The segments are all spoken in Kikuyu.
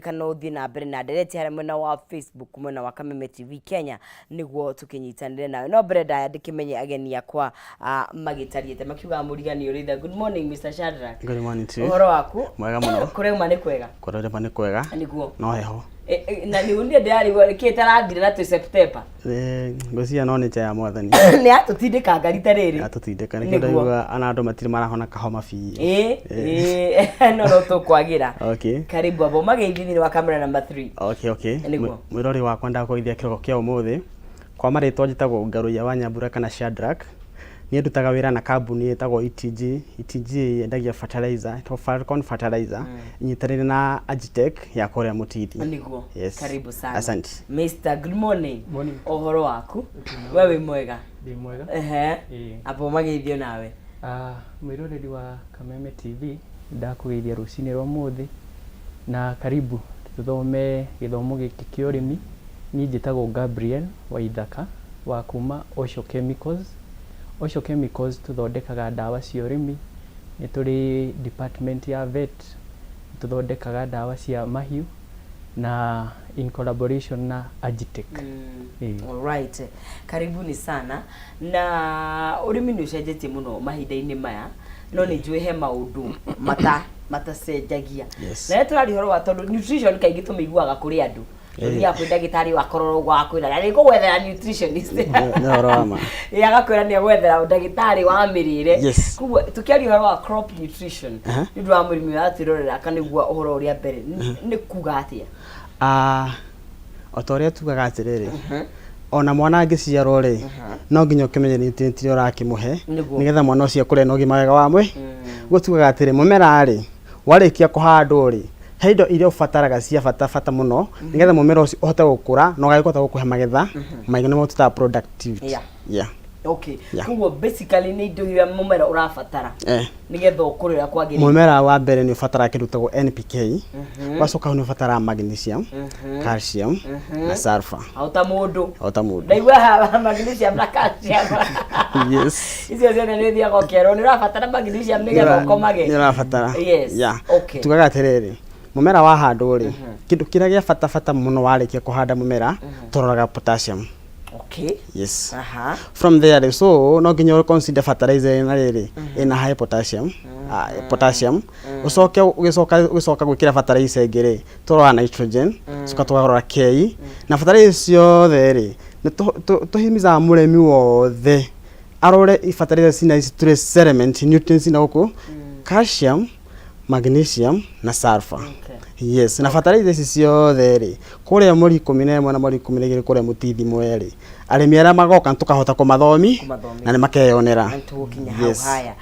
Kana ũthiĩ na mbere na ndereti harĩa mwena wa Facebook, mwena wa Kameme TV Kenya, nĩguo tũkĩnyitanĩre nawe. No mbere ndaya ndĩkĩmenye ageni akwa magĩtariĩte makiugaga mũrigani ũrĩ itha. Good morning, Mr. Shadrack. Good morning to you. Ũhoro waku? Mwega mũno. Kũrauma nĩ kwega? Kũrauma nĩ kwega. Nĩguo. No heho. Na nĩ niĩ ndĩrarigwo kĩ tarathire na twĩ September. Ngwĩciria no nĩ nja ya Mwathani. Nĩ atũtindĩkanga rita rĩrĩ. Atũtindĩka nĩkĩo ndaigua ana andũ matirĩ marahona kahoma biũ. Ĩĩ, no no tũkwagĩra. Okay. Karibu abo mageithi thĩinĩ wa camera number 3. Okay. Nĩguo. Mwĩrori wakwa ndakũgeithia kĩroko kĩa ũmũthĩ. Kwa marĩtwa njĩtagwo Ngaruiya wa Nyambura kana Shadrack. Niĩ ndutaga wĩra na kambuni ĩtagwo ETG. ETG yendagia fertilizer, ĩtagwo Falcon Fertilizer, ĩnyitanĩire na Agitech ya kũrĩa Mũtithi. Nĩguo. Yes. Karibu sana. Asante. Mr. Good morning. Morning. Ũhoro waku? We wĩ mwega? Ndĩ mwega. Ehe. Ĩĩ. Abo mageithio nawe. Ah, mwĩroreri wa Kameme TV, ndakũgeithia rũcinĩ rwa ũmũthĩ na karibu tũthome gĩthomo gĩkĩ kĩa ũrĩmi. Niĩ njĩtagwo Gabriel Waithaka wa kuma Osho Chemicals. Osho Chemicals tũthondekaga ndawa cia ũrĩmi, nĩ tũrĩ department ya vet, nĩ tũthondekaga ndawa cia mahiũ na in collaboration na Agitech. Ĩĩ. Alright. Karibuni sana. Na ũrĩmi nĩ ũcenjetie mũno mahinda-inĩ maya, no nĩ njũĩ he maũndũ mata matacenjagia. Yes. Na rĩrĩa tũraria ũhoro wa tondũ nutrition kaingĩ tũmĩiguaga kũrĩ andũ. Ũthiaga kwĩ ndagĩtarĩ wakorora ũguo agakwĩra na nĩngũgwethera nutritionist. Nĩ ũhoro wa ma. Ĩ agakwĩra nĩ egwethera ndagĩtarĩ wa mĩrĩre. Yes. Koguo tũkĩaria ũhoro wa crop nutrition, nĩ ũndũ wa mũrĩmi ũratwĩrorera kana nĩguo ũhoro ũrĩa mbere nĩ kuga atĩa? Ah, o ta ũrĩa tugaga atĩrĩrĩ, ona mwana angĩciarwo rĩ, no nginya ũkĩmenye nutrient iria ũrakĩmũhe Nĩguo. nĩgetha mwana ũcio akũre na ũgima wega wa mwĩrĩ. Ũguo tugaga atĩrĩ, mũmera rĩ, warĩkia kũhandwo rĩ, he indo iria ũbataraga cia bata bata mũno nĩgetha mũmera ũcio ũhote gũkũra na ũgagĩkũhota gũkũhe magetha maingĩ, nĩmo twĩtaga productivity. Yeah. Okay. Yeah. Koguo basically nĩ indo iria mũmera ũrabatara nĩgetha ũkũre ũrĩa kwagĩrĩire. Mũmera wa mbere nĩ ũbataraga kĩndũ gĩtagwo NPK, wacoka hau nĩ ũbataraga magnesium, calcium na sulfur. O ta mũndũ. O ta mũndũ. Ndaigua haha magnesium na calcium. Yes. Icio ciothe nĩ ũthiaga ũkerwo nĩ ũrabatara magnesium nĩgetha ũkomage. Nĩ ũrabatara. Yes. Yeah. Okay. Tugaga atĩrĩrĩ, mũmera wahandwo rĩ, kĩndũ kĩrĩa gĩa bata bata mũno warĩkia kũhanda mũmera, tũroraga potassium. Okay. Yes. Aha. From there rĩ, so no nginya ũ consider fertilizer ĩna rĩrĩ, ĩna high potassium, potassium. Ũcoke ũgĩcoka ũgĩcoka gwĩkĩra fertilizer ĩngĩ rĩ, tũroraga nitrogen, coka tũkarora K, na fertilizer ciothe rĩ, nĩ tũhimizaga mũrĩmi wothe arore fertilizer cina ici trace element nutrients na gũkũ, calcium, magnesium na sulfur. Yes, na fertilizer ici ciothe rĩ, kũrĩa mweri 11 na mweri 12 kũrĩa Mũtithi Mwea rĩ, arĩmi arĩa magoka tũkahota kũmathomi Kũmathomithia. na nĩ makeyonera. Na tũgũkinya hau. Haya,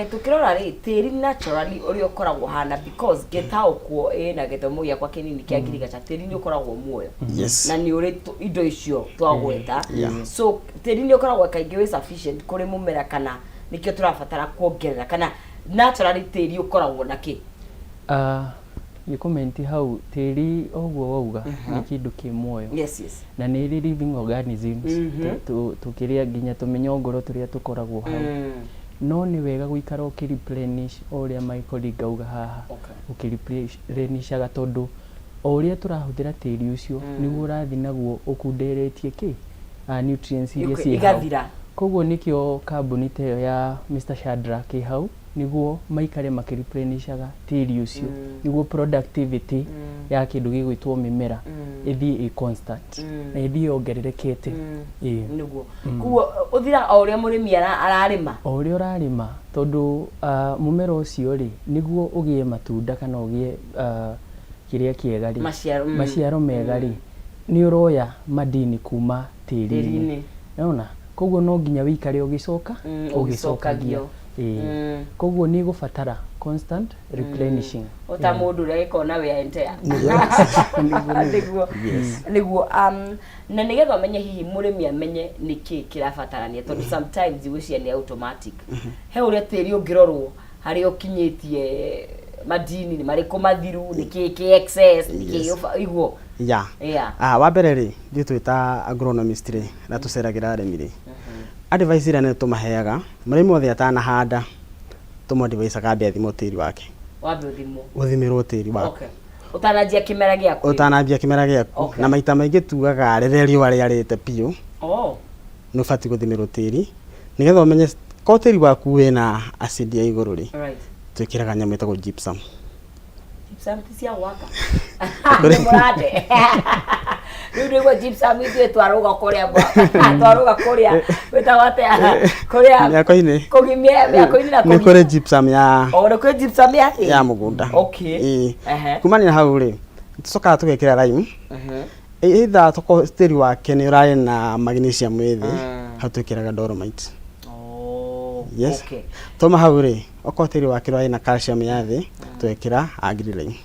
tũkĩrora rĩ, tĩri naturally ũrĩa ũkoragwo hana, because ngĩtaũkwo na gĩthomo gĩakwa kĩnini kĩa ngirigaca, tĩri nĩ ũkoragwo muoyo na nĩ ũrĩ indo icio twagweta. So tĩri nĩ ũkoragwo kaingĩ wĩ sufficient kũrĩ mũmera, kana nĩkĩo tũrabatara kuongerera, kana naturally tĩri ũkoragwo na kĩ? Ah, nĩ comment hau, tĩri ũguo wauga nĩ kĩndũ kĩ muoyo na nĩ ĩrĩ living organisms, tũkĩrĩa nginya tũmĩnyongoro tũrĩa tũkoragwo hau. No nĩ wega gũikara ũkĩ replenish o ũrĩa my colleague auga haha. Ũkĩ replenishaga tondũ o ũrĩa tũrahũthĩra tĩri ũcio, nĩguo ũrathiĩ naguo ũkunderetie kĩ nutrients iria ciĩ hau. Igathira. Koguo nĩkĩo kambuni ta ĩyo ya Mr. Shadrack ĩ hau nĩguo maikare makĩ replenishaga tĩri ũcio, nĩguo productivity ya kĩndũ gĩgwĩtwo mĩmera ĩthiĩ ĩ constant na ĩthiĩ yongererekete. Ĩĩ. Nĩguo, koguo ũthiraga o ũrĩa mũrĩmi ararĩma. O ũrĩa ũrarĩma, tondũ mũmera ũcio rĩ, nĩguo ũgĩe matunda kana ũgĩe kĩrĩa kĩega rĩ, Maciaro, maciaro mega rĩ, nĩ ũroya madini kuma tĩri-inĩ. Tĩri-inĩ. Nĩwona? Koguo no nginya wĩikare ũgĩcoka ũgĩcokagia. Ũgĩcokagio. Ĩĩ. Koguo nĩ ĩgũbatara constant replenishing. O ta mũndũ ũrĩa gĩkoragwo na wear and tear. Nĩguo na nĩgetha ũmenye, hihi mũrĩmi amenye nĩkĩ kĩrabatarania, tondũ sometimes gwĩciria nĩ automatic, he ũrĩa tĩri ũngĩrorwo harĩa ũkinyĩtie, madini nĩ marĩkũ mathiru, nĩkĩ kĩ excess, nĩkĩ iguo. Ah, wa mbere rĩ, ithuĩ twĩ ta agronomist rĩ, arĩa tũceragĩra arĩmi rĩ, advice ĩrĩa nene tũmaheaga, mũrĩmi wothe atanahanda, tũmũ advise ambe athimwo tĩri wake. Wambe ũthimwo. Ũthimĩrwo tĩri waku. Ũtananjia kĩmera gĩaku. Ũtanambia kĩmera gĩaku. Na maita maingĩ tugaga rĩrĩa riũa rĩarĩte biũ, nĩ ũbatiĩ gũthimĩrwo tĩri nĩgetha ũmenye korwo tĩri waku wĩna acid ya igũrũ rĩ, twĩkĩraga nyamũ ĩtagwo gypsum. Gypsum ti cia gwaka. Nĩ mũrate. Rĩu nĩguo gypsum ithuĩ twarũga kũrĩa twarũga kũrĩa wĩtagwo atĩa kũrĩa mĩako-inĩ. Kũgimia mĩako-inĩ na nĩ kũrĩ gypsum ya O nĩ kwĩ gypsum ya tĩri? Ya mũgũnda. Ĩĩ. Kumania na hau rĩ, tũcokaga tũgekĩra lime. Either tokorwo tĩri wake nĩ ũrarĩ na magnesium ĩ thĩ, hau twĩkĩraga dolomite. Yes. Twauma hau rĩ, okorwo tĩri wake ũrarĩ na calcium ya thĩ, twekĩra agrilime.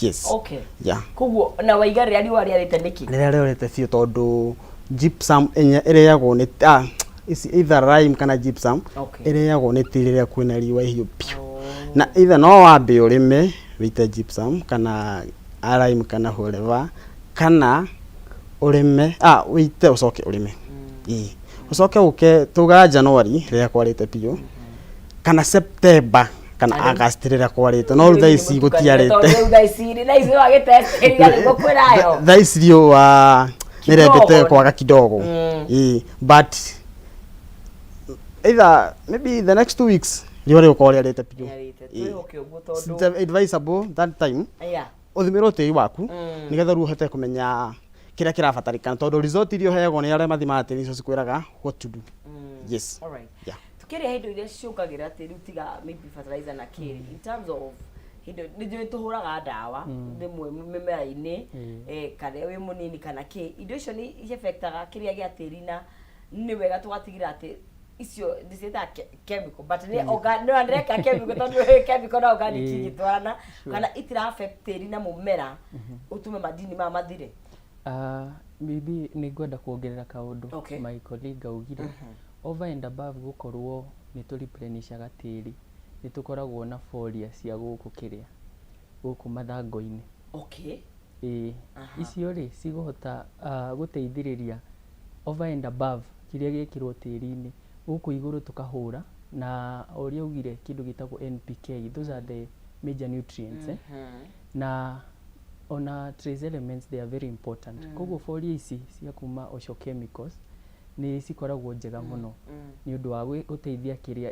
Yes. Yeah. Koguo na waiga rĩrĩa riũa rĩarĩte nĩkĩ? Rĩrĩa rĩorĩte biũ tondũ gypsum ĩrĩagwo nĩ ici either lime kana gypsum ĩrĩagwo nĩ tĩri rĩrĩa kwĩna riũa ihiũ biũ. Na either no wambe ũrĩme wĩite gypsum kana lime kana whatever, kana ũrĩme wĩite ũcoke ũrĩme. Ĩĩ. Ũcoke ũke tugaga January rĩrĩa kwarĩte biũ kana September kana August rĩrĩa kwarĩte, no rĩu thaa ici gũtiarĩte. Tondũ rĩu thaa ici rĩ, thaa ici wagĩtestĩria nĩguo kwĩrayo. Thaa ici riũa nĩrĩambĩte Kidogo. Kwaga kidogo. Ĩĩ, but either maybe the next 2 weeks riũa rĩgũkorwo rĩarĩte biũ. Rĩarĩte. Ĩĩ. Twĩhoke ũguo tondũ It's advisable that time ũthimĩrwo tĩri waku nĩgetha rĩu ũhote kũmenya kĩrĩa kĩrabatarĩkana, tondũ result iria ũheagwo nĩ arĩa mathimaga tĩri icio cikwĩraga what to do. Yes. Alright. Yeah. Tukĩrĩa indo iria ciũkagĩra tĩri tiga maybe fertilizer na kĩrĩ, in terms of indo nĩ njũĩ tũhũraga ndawa rĩmwe mĩmera-inĩ, kana wĩ mũnini kana kĩ, indo icio nĩ affectaga kĩrĩa gĩa tĩri, na nĩ wega tũgatigĩra atĩ icio ndĩciĩtaga chemical, but nĩ no ndĩreka chemical tondũ nĩ chemical na organic ingĩtwarana kana itira affect tĩri na mũmera ũtũme madini maya mathire. Maybe nĩ ngwenda kuongerera kaũndũ. My colleague augire over and above gũkorwo nĩ tũ replenishaga tĩri, nĩ tũkoragwo na foliar cia gũkũ kĩrĩa gũkũ mathangũ-inĩ. Ĩĩ, icio rĩ cigũhota gũteithĩrĩria over and above kĩrĩa gĩekĩrwo tĩri-inĩ gũkũ igũrũ tũkahũra na o ũrĩa augire kĩndũ gĩtagwo NPK, those are the major nutrients, eh? Na ona trace elements, they are very important. Koguo foliar ici cia kuma Osho Chemicals nĩ cikoragwo njega mũno nĩ ũndũ wa gũteithia kĩrĩa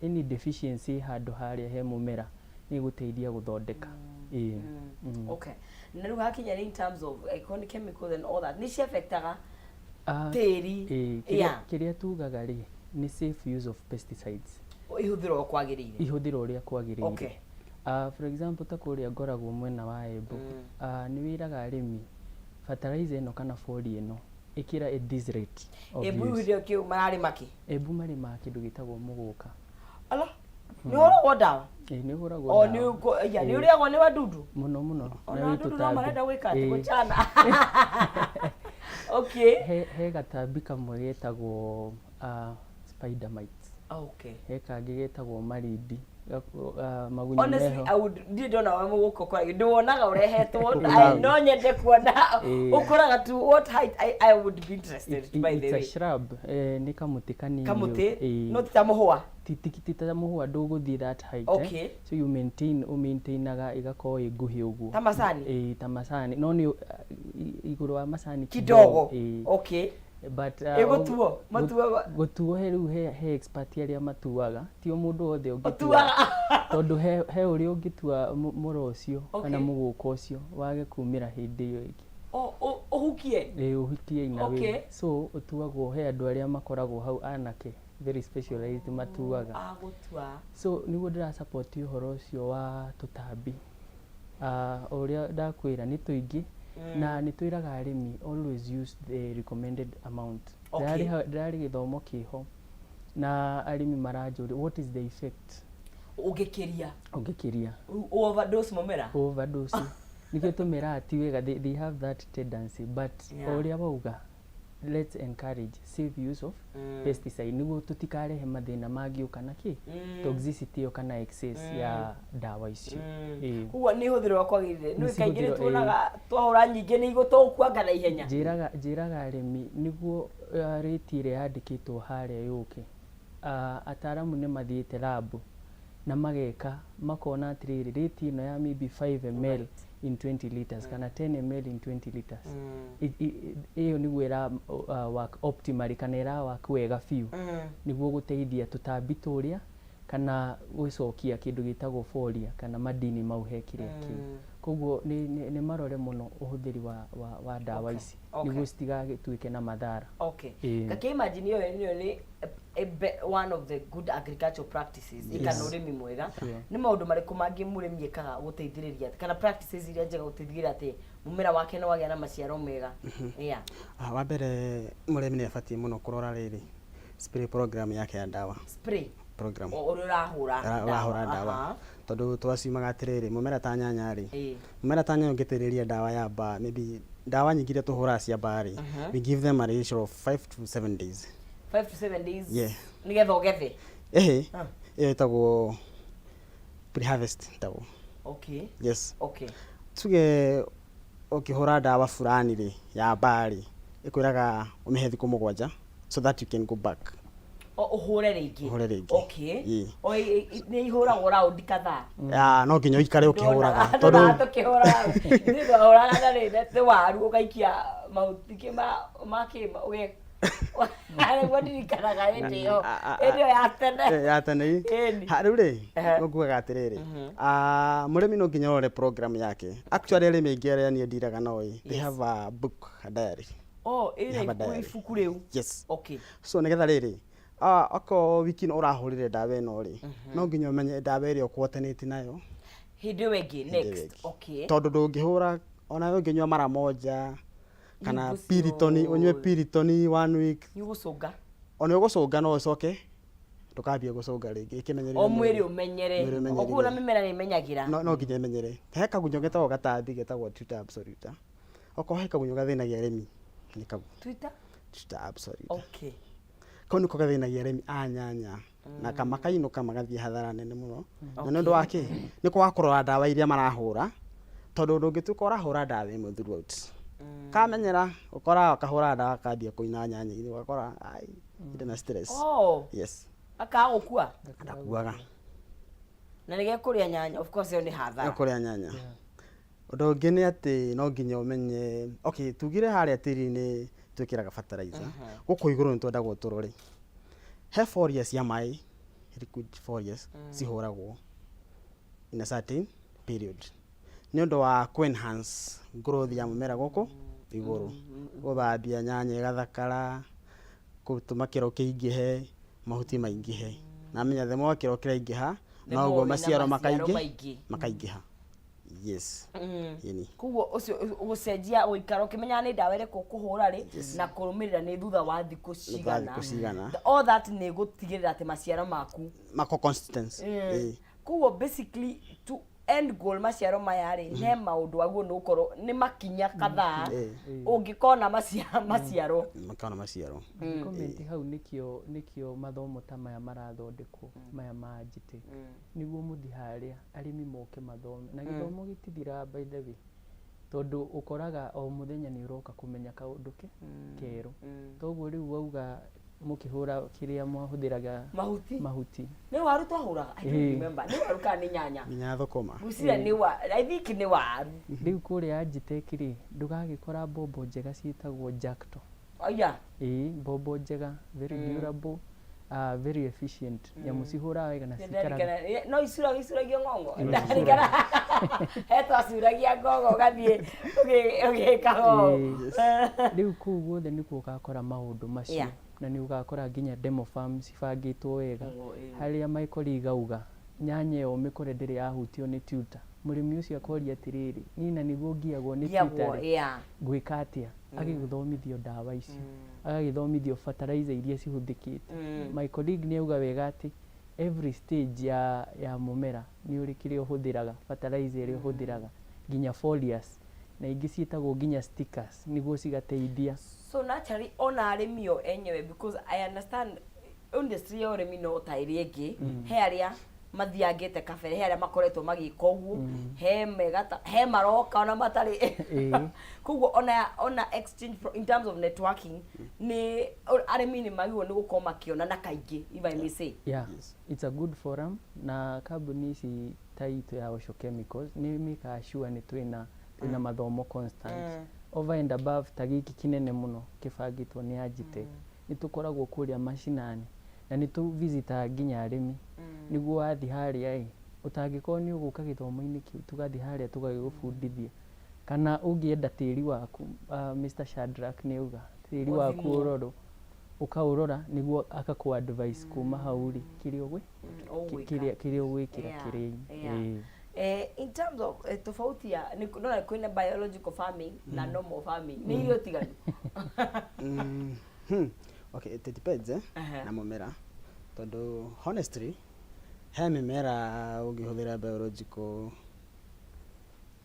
any deficiency handũ harĩa he mũmera nĩ ĩgũteithia gũthondeka. Ĩĩ. Okay, na rĩu hakinya nĩ in terms of iconic chemicals and all that, nĩ ci affectaga tĩri? Ĩĩ, kĩrĩa tugaga rĩ nĩ safe use of pesticides. Ihũthĩrwo kwagĩrĩire. Ihũthĩrwo ũrĩa kwagĩrĩire. For example, ta kũrĩa ngoragwo mwena wa Embu, nĩ wĩraga arĩmi fertilizer ĩno kana foliar ĩno ĩkĩra at this rate of Embu use. Rĩu kĩu mararĩma kĩ? Embu marĩmaga kĩndũ gĩtagwo mũgũka. Ala, nĩ ũhũragwo ndawa? Ĩĩ, nĩ ũhũragwo O ndawa. nĩ ũrĩagwo nĩ wadudu? Mũno mũno. Ona na wĩ wadudu no tũtambi. marenda gwĩka atĩ Ĩĩ. gũchana. Okay. He gatambi kamwe getagwo spider mites. He kangĩ getagwo marindi. Magunyũ Honestly, meho. I would ndirĩ ndona wa mũgũka ũkoragio ndĩwonaga ũrehetwo. No nyende kuona ũkoraga to what height. I would be interested, by the It's a way. shrub, nĩ kamũtĩ kanini. Kamũtĩ. Ĩĩ. No ti ta mũhũa. Ti ta mũhũa, ndũgũthiĩ that height. Eh? So you maintain, ũmaintainaga ĩgakorwo ĩ nguhĩ ũguo. Ta macani? Ĩĩ, ta macani, no nĩ igũrũ wa macani. Kidogo. Ĩĩ. But Ĩgũtuo? Matuaga? Gũtuo he rĩu he expert arĩa matuaga, ti o mũndũ wothe ũngĩtua. Ũtuaga. Tondũ he ũrĩa ũngĩtua mũro ũcio kana mũgũka ũcio wage kumĩra hĩndĩ ĩyo ĩngĩ. Ũhukie. Ĩĩ, ũhukie in a way. So ũtuagwo, he andũ arĩa makoragwo hau anake very specialized matuaga. Agũtua. So nĩguo ndĩra support ũhoro ũcio wa tũtambi. O ũrĩa ndakwĩra nĩ tũingĩ na nĩ twĩraga arĩmi always use the recommended amount. Ndĩrarĩ gĩthomo kĩho na arĩmi maranjũria what is the effect Ũngĩkĩria. Ũngĩkĩria. Overdose mũmera. Overdose, nĩkĩo tũmeraga ti wega. They have that tendency, but o ũrĩa wauga, let's encourage safe use of pesticide nĩguo tũtikarehe mathĩna mangĩũka na kĩ toxicity ĩyo kana excess ya ndawa icio. Ĩĩ. Koguo nĩ ihũthĩrwo kwagĩrĩire. Nĩ Nĩ kaingĩ nĩ cihũthĩrwo, ĩĩ. tuonaga twahũra nyingĩ nĩ igũtũkuanga na ihenya. Njĩraga arĩmi nĩguo rate ĩrĩa yandĩkĩtwo harĩa yũke, ataramu nĩ mathiĩte lab. Na mageka makona atĩrĩrĩ, rate ĩno ya maybe 5 ml in 20 liters kana 10 ml in 20 liters, ĩyo nĩguo ĩra work optimally kana ĩra work wega biũ nĩguo gũteithia tũtambi tũrĩa kana gũcokia kĩndũ gĩtagwo foliar kana madini mau he kĩrĩa kĩu. Koguo nĩ marore mũno ũhũthĩri wa ndawa ici nĩguo citigagĩtuĩke na mathara. Kake imagine ĩyo nĩyo nĩ one of the good agricultural practices kana ũrĩmi mwega. Nĩ maũndũ marĩkũ mangĩ mũrĩmi ekaga gũteithĩrĩria kana practices iria njega gũteithĩrĩria atĩ mũmera wake nĩ wagĩa na maciaro mega? Yeah. Ah, wa mbere mũrĩmi nĩ abatiĩ mũno kũrora rĩrĩ, spray program yake ya ndawa. Spray program. Ũrĩa ũrahũra. Ũrahũra ndawa. Tondũ twaciumaga atĩrĩrĩ, mũmera ta nyanya rĩ, mũmera ta nyanya ũngĩtĩrĩria ndawa ya mbaa, maybe ndawa nyingĩ iria tũhũraga cia mbaa rĩ, we give them a ratio of 5 to 7 days. 5 to 7 days? Yeah. Nĩgetha ũgethe? Ĩhĩ. Ĩyo ĩtagwo pre-harvest ĩtagwo. Yes. Tuge ũkĩhũra ndawa fulani rĩ ya mbaa rĩ, ĩkwĩraga ũmĩhe thikũ 7 so that you can go back. O ũhũre rĩngĩ? Ũhũre rĩngĩ. O nĩ ihũragwo raundi kadhaa? Ya, no nginya ũikare ũkĩhũraga. Tondũ tũkĩhũraga, ithuĩ twahũraga na rĩ nĩ waru ũgaikia mahuti kĩ ma kĩ ũge nĩguo ndirikanaga hĩndĩ ĩyo. Hĩndĩ ĩyo ya tene. Ya tene ĩ. Ĩni. Ha, rĩu rĩ, ngugaga atĩrĩrĩ, mũrĩmi no nginya ũrore program yake. Actually, arĩmi aingĩ arĩa niĩ ndiraga nao ĩ, they have a book, a diary. Oh, They ĩna have a ibuku diary. Ibuku rĩu? Yes. So nĩgetha rĩrĩ, okorwo wiki ĩno ũrahũrire ndawa ĩno rĩ, no nginya ũmenye ndawa ĩrĩa ũkwotanĩte nayo hĩndĩ ĩyo ĩngĩ. Hĩndĩ ĩyo Next. ĩngĩ. Tondũ ndũngĩhũra ona ũngĩnyua mara moja kana Ibucio. Piritoni, ũnyue Piritoni one week. Nĩ ũgũcũnga. Ona ũgũcũnga no ũcoke ndũkambie gũcũnga rĩngĩ, ĩkĩmenyerire. O mwĩrĩ ũmenyere. Mwĩrĩ ũmenyerire. Oguo na mĩmera nĩ ĩmenyagĩra. No nginya ĩmenyere. He kagunyũ getagwo gatambi getagwo Tuta absoluta. Okorwo he kagunyũ gathĩnagia arĩmi nĩ kau. Twitter. Tuta absoluta. Kau nĩko gathĩnagia arĩmi a nyanya na makainũka magathiĩ hathara nene mũno, na nĩ ũndũ wa kĩ? Nĩ kwaga kũrora ndawa iria marahũra, tondũ ndũngĩtuĩka ũrahũra ndawa ĩmwe throughout. Kamenyera ũkoraga kahũra ndawa kambia kũina nyanya-inĩ, ũgakora ai ndĩ na stress. Oh. Yes. Akaga gũkua. Ndakuaga. Na nĩ gekũrĩa nyanya, of course ĩyo nĩ hathara. Kũrĩa nyanya. Ũndũ ũngĩ nĩ atĩ no nginya ũmenye, okay, tugire harĩa tĩri-inĩ twĩkĩraga fertilizer, gũkũ igũrũ nĩ twendagwo tũrore he foliar cia maĩ, liquid foliars cihũragwo in a certain period nĩ ũndũ wa kũ enhance growth ya mũmera gũkũ igũrũ, gũthambia nyanya ĩgathakara, gũtũma kĩro kĩingĩhe, mahuti maingĩhe, na menya the more kĩro kĩraingĩha, The noguo more wĩna maciaro maciaro makaingĩ maingĩ. Makaingĩha, yes. Ĩni. Koguo ũcio gũcenjia ũikara ũkĩmenyaga nĩ ndawa ĩrĩkũ ũkũhũra rĩ na kũrũmĩrĩra nĩ thutha wa thikũ cigana. Thikũ cigana. All that nĩ gũtigĩrĩra atĩ maciaro maku mako consistency. Ĩĩ. Koguo basically to end goal maciaro maya rĩ, he maũndũ waguo nĩ gũkorwo nĩ makinya kadhaa ũngĩkona maciaro. Makona maciaro. Comment hau, nĩkĩo mathomo ta maya marathondekwo, maya ma njite, nĩguo mũthi harĩa arĩmi moke mathome, na gĩthomo gĩtithiraga, by the way, tondũ ũkoraga o mũthenya nĩ ũroka kũmenya kaũndũ ke kerũ. Toguo rĩu wauga mũkĩhũra kĩrĩa mwahũthĩraga mahuti. Mahuti. Nĩ waru twahũraga, I don't remember nĩ waru kana nĩ nyanya. Nginya thũkũma. Ngwĩciria nĩ wa, I think nĩ waru. Rĩu kũrĩa Agitech rĩ, ndũgagĩkora mbombo njega ciĩtagwo Jacto. Oya. Ĩĩ, mbombo njega, very durable, very efficient, nyamũ cihũraga wega na cikaraga. Ndarikana no icuraga icuragio ng'ong'o, ndarikana he twacuragia ng'ong'o ũgathiĩ ũgĩkaga ũũ. Rĩu kũu guothe nĩkuo ũgakora maũndũ macio, na nĩ ũgakora nginya demo farm cibangĩtwo wega, Ũguo, ĩĩ. harĩa Michael auga nyanya ĩyo ũmĩkore ndĩrĩ yahutio nĩ tuta. Mũrĩmi ũcio akoria atĩrĩrĩ, niĩ na nĩguo ngiagwo nĩ Ngiagwo, tuta rĩ, ngwĩka atĩa? Agĩgĩthomithio ndawa icio, agagĩthomithio fertilizer iria cihũthĩkĩte. My colleague nĩ auga wega atĩ every stage ya mũmera nĩ ũrĩ kĩrĩa ũhũthĩraga, fertilizer ĩrĩa ũhũthĩraga, nginya foliars na ingĩ ciĩtagwo nginya stickers nĩguo cigateithia. So naturally ona arĩmi o enyewe, because I understand industry ya ũrĩmi no ta ĩrĩa ĩngĩ, he arĩa Mathiangĩte kabere, he arĩa makoretwo magĩka ũguo, he megata, he maroka ona matarĩ. Koguo ona exchange in terms of networking, nĩ arĩmi nĩ magĩrĩirwo nĩ gũkorwo makĩonana kaingĩ, if I may say. Yeah. Yes. It's a good forum, na kambuni ici ta itũ ya Osho Chemicals nĩ mĩkaga sure nĩ twĩna mathomo constant over and above ta gĩkĩ kinene mũno kĩbangĩtwo nĩ Agitech. Nĩ tũkoragwo kũrĩa macinani na nĩ tũvisitaga nginya arĩmi, nĩguo wathiĩ harĩa ĩ ũtangĩkorwo nĩ ũgũka gĩthomo-inĩ kĩu, tũgathiĩ harĩa tũgagĩgũbundithia, kana ũngĩenda tĩri waku, Mr. Shadrack nĩ auga tĩri waku ũthimwo. Ũrorwo, ũkaũrora nĩguo akakũ advice kuma hau rĩ kĩrĩa ũgwĩ ũgwĩka. Kĩrĩa ũgwĩkĩra kĩrĩa-inĩ. In terms of tofauti ya nĩ no kwĩna biological farming na normal farming, nĩ irio tiganu? Okay, it depends Aha. na mũmera, tondũ honestly he mĩmera ũngĩhũthĩra biological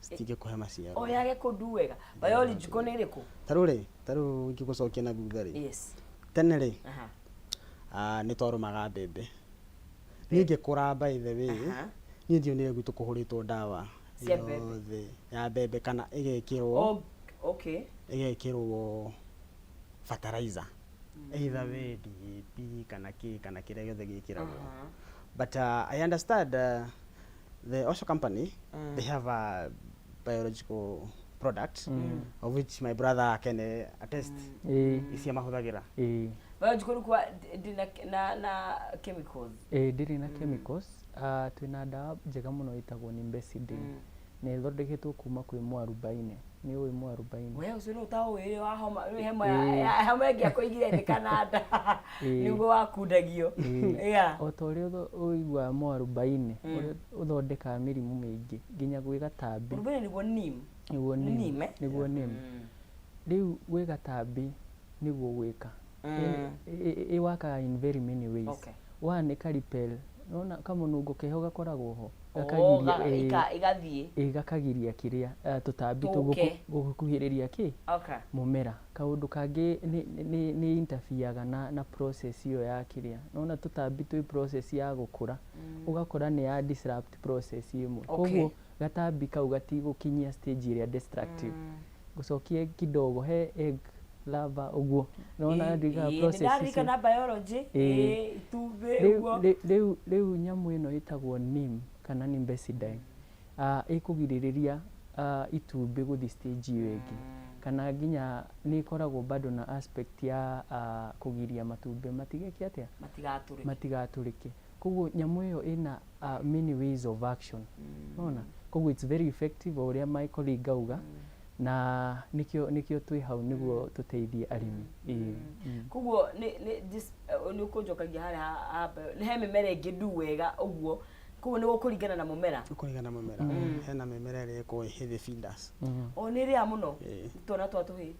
citingĩkũhe maciaro. O yage kũndu wega, biological nĩ ĩrĩkũ? Tarĩu rĩ, tarĩu ingĩgũcokia na thutha rĩ, tene rĩ, nĩ twarũmaga mbembe. Niĩ ngĩkũra, by the way, niĩ ndionire gwitũ kũhũrĩtwo ndawa cia mbembe. Yothe ya mbembe kana ĩgekĩrwo ĩgekĩrwo fertilizer, either way DAP kana kĩ kana kĩrĩa gĩothe gĩkĩragwo. But I understand the Osho company, they have a biological product of which my brother can attest, icia mahũthagĩra. Biological nĩ kuga ndĩ na chemicals. Ĩĩ, ndĩrĩ na chemicals. Twĩna ndawa njega mũno ĩtagwo Nimbecidine, na ĩthondeketwo kuma kwĩ mwarubaine. Nĩ ũĩ mwarubaine? We ũcio nĩ ũtaũĩ wa homa hema ya homa ĩngĩ akũigire thĩ kana nda nĩguo wakundagio. O ta ũrĩa ũiguaga mwarubaine ũrĩa ũthondekaga mĩrimũ mĩingĩ nginya gwĩ gatambi. Mwarubaine nĩguo neem. Nĩguo nĩ neem. Neem, eh? Nĩguo neem. Rĩu gwĩ gatambi nĩguo gwĩka ĩwakaga in very many ways. One, ĩka repel, nona kamũnungo keho gakoragwo ho. Oh, gakagiria igathiĩ. Ĩ, gakagiria kĩrĩa tũtambi tũke. Gũkuhĩrĩria kĩ mũmera. Kaũndũ kangĩ nĩ interferega na process ĩyo ya kĩrĩa, nona tũtambi twĩ process ya gũkũra, ũgakora nĩ ya disrupt process ĩmwe. Koguo gatambi kau gatigũkinyia stage ĩrĩa destructive. Gũcokie kidogo he egg larva ũguo, nona ndiga process icio. Nĩndaririkana biology. Ĩĩ. Ĩ, itumbĩ ũguo. Rĩu nyamũ ĩno ĩtagwo neem kana Nimbecidine, ĩkũgirĩrĩria itumbĩ gũthiĩ stage ĩyo ĩngĩ, kana nginya nĩ ĩkoragwo bado na aspect ya kũgiria matumbĩ matigeke atĩa? Matigatũrĩke. Matigatũrĩke. Koguo nyamũ ĩyo ĩna many ways of action, nona koguo it's very effective, o ũrĩa my colleague auga, na nĩkĩo twĩ hau nĩguo tũteithie arĩmi. Ĩĩ. Koguo nĩ nĩ ũkũnjokagia harĩa nĩ he mĩmera ĩngĩ ndu wega ũguo, koguo nĩ gũkũringana na mũmera. Kũringana na mũmera, hena mĩmera ĩrĩa ĩkoragwo ĩ heavy feeders. O nĩ ĩrĩa mũno twana twa tũhĩ.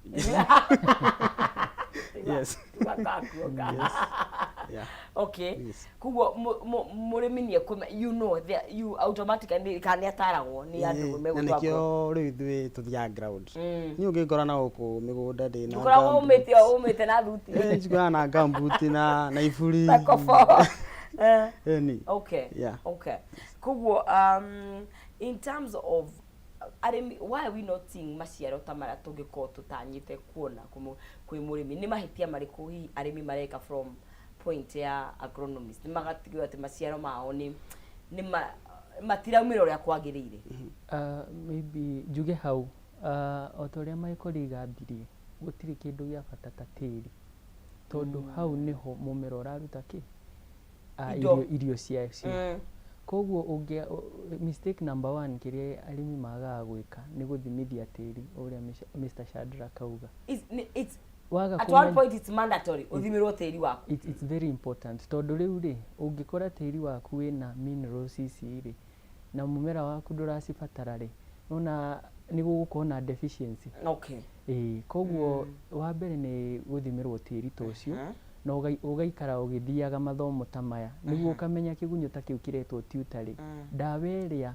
Tugakakuoka. Koguo mũrĩmi nĩ ekũme you know there you automatically kana nĩ ataragwo nĩ andũ Na megũtwara. Nĩkĩo rĩu ithuĩ tũthiaga ground. Niĩ ũngĩngora na gũkũ mĩgũnda ndĩ na ndũkoragwo gumboots. ũmĩte na thuti. Eh, njikaraga na gumboot na iburi. Na kobo. Ĩni. Okay, koguo in terms of arĩmi, why are we not seeing maciaro ta marĩa tũngĩkorwo tũtanyĩte kuona kwĩ mũrĩmi? Nĩ mahĩtia marĩkũ hihi arĩmi mareka from point ya agronomist nĩ magatigĩrwo atĩ maciaro mao nĩ matiraumĩra ũrĩa kwagĩrĩire? Maybe njuge hau, o ta ũrĩa my colleague ambirie, gũtirĩ kĩndũ gĩa bata ta tĩri, tondũ hau nĩho mũmera ũraruta kĩ Indo. Irio ciacio. Koguo ũngĩ mistake number one kĩrĩa arĩmi magaga gwĩka nĩ gũthimithia tĩri, o ũrĩa Mr. Shadrack auga. It's Waga at one kũmenya- point it's mandatory ũthimĩrwo tĩri waku. It's very important, tondũ rĩu rĩ ũngĩkora tĩri waku wĩna minerals ici rĩ, na mũmera waku ndũracibatara rĩ, nona nĩ gũgũkorwo na deficiency. Ĩĩ, koguo wa mbere nĩ gũthimĩrwo tĩri ta ũcio, na ũgaikara ũgĩthiaga mathomo ta maya nĩguo ũkamenya kĩgunyũ ta kĩu kĩretwo tuta rĩ, ndawa ĩrĩa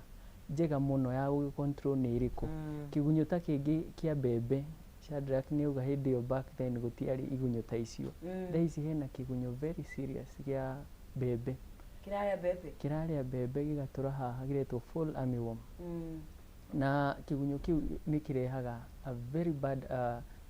njega mũno ya gũgĩ control nĩ ĩrĩkũ. Kĩgunyũ ta kĩngĩ kĩa mbembe, Shadrack nĩ auga hĩndĩ ĩyo back then gũtiarĩ igunyũ ta icio. Thaa ici hena kĩgunyũ very serious gĩa mbembe. Kĩrarĩa mbembe. Kĩrarĩa mbembe gĩgatũra haha, gĩretwo fall armyworm. Na kĩgunyũ kĩu nĩ kĩrehaga a very bad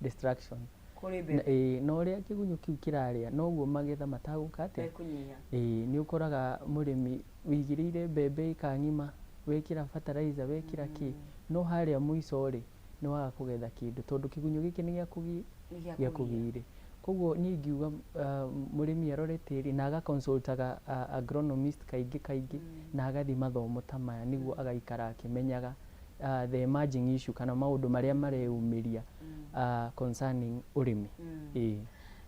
destruction kũrĩ na, mbembe. Ĩĩ, na ũrĩa kĩgunyũ kĩu kĩrarĩa noguo magetha matagũka atĩa? Mekũnyiha. Ĩĩ, nĩ ũkoraga mũrĩmi wĩigĩrĩire mbembe ĩka ng'ima, wekĩra fertilizer, wekĩra kĩ, no harĩa mũico rĩ, nĩ waga kũgetha kĩndũ tondũ kĩgunyũ gĩkĩ nĩ Nĩ gĩa gĩakũgiire. Koguo niĩ ingiuga mũrĩmi arore tĩri na agaconsultaga agronomist kaingĩ kaingĩ na agathiĩ mathomo ta maya nĩguo agaikara akĩmenyaga the emerging issue kana maũndũ marĩa mareyumĩria concerning ũrĩmi. Ĩĩ.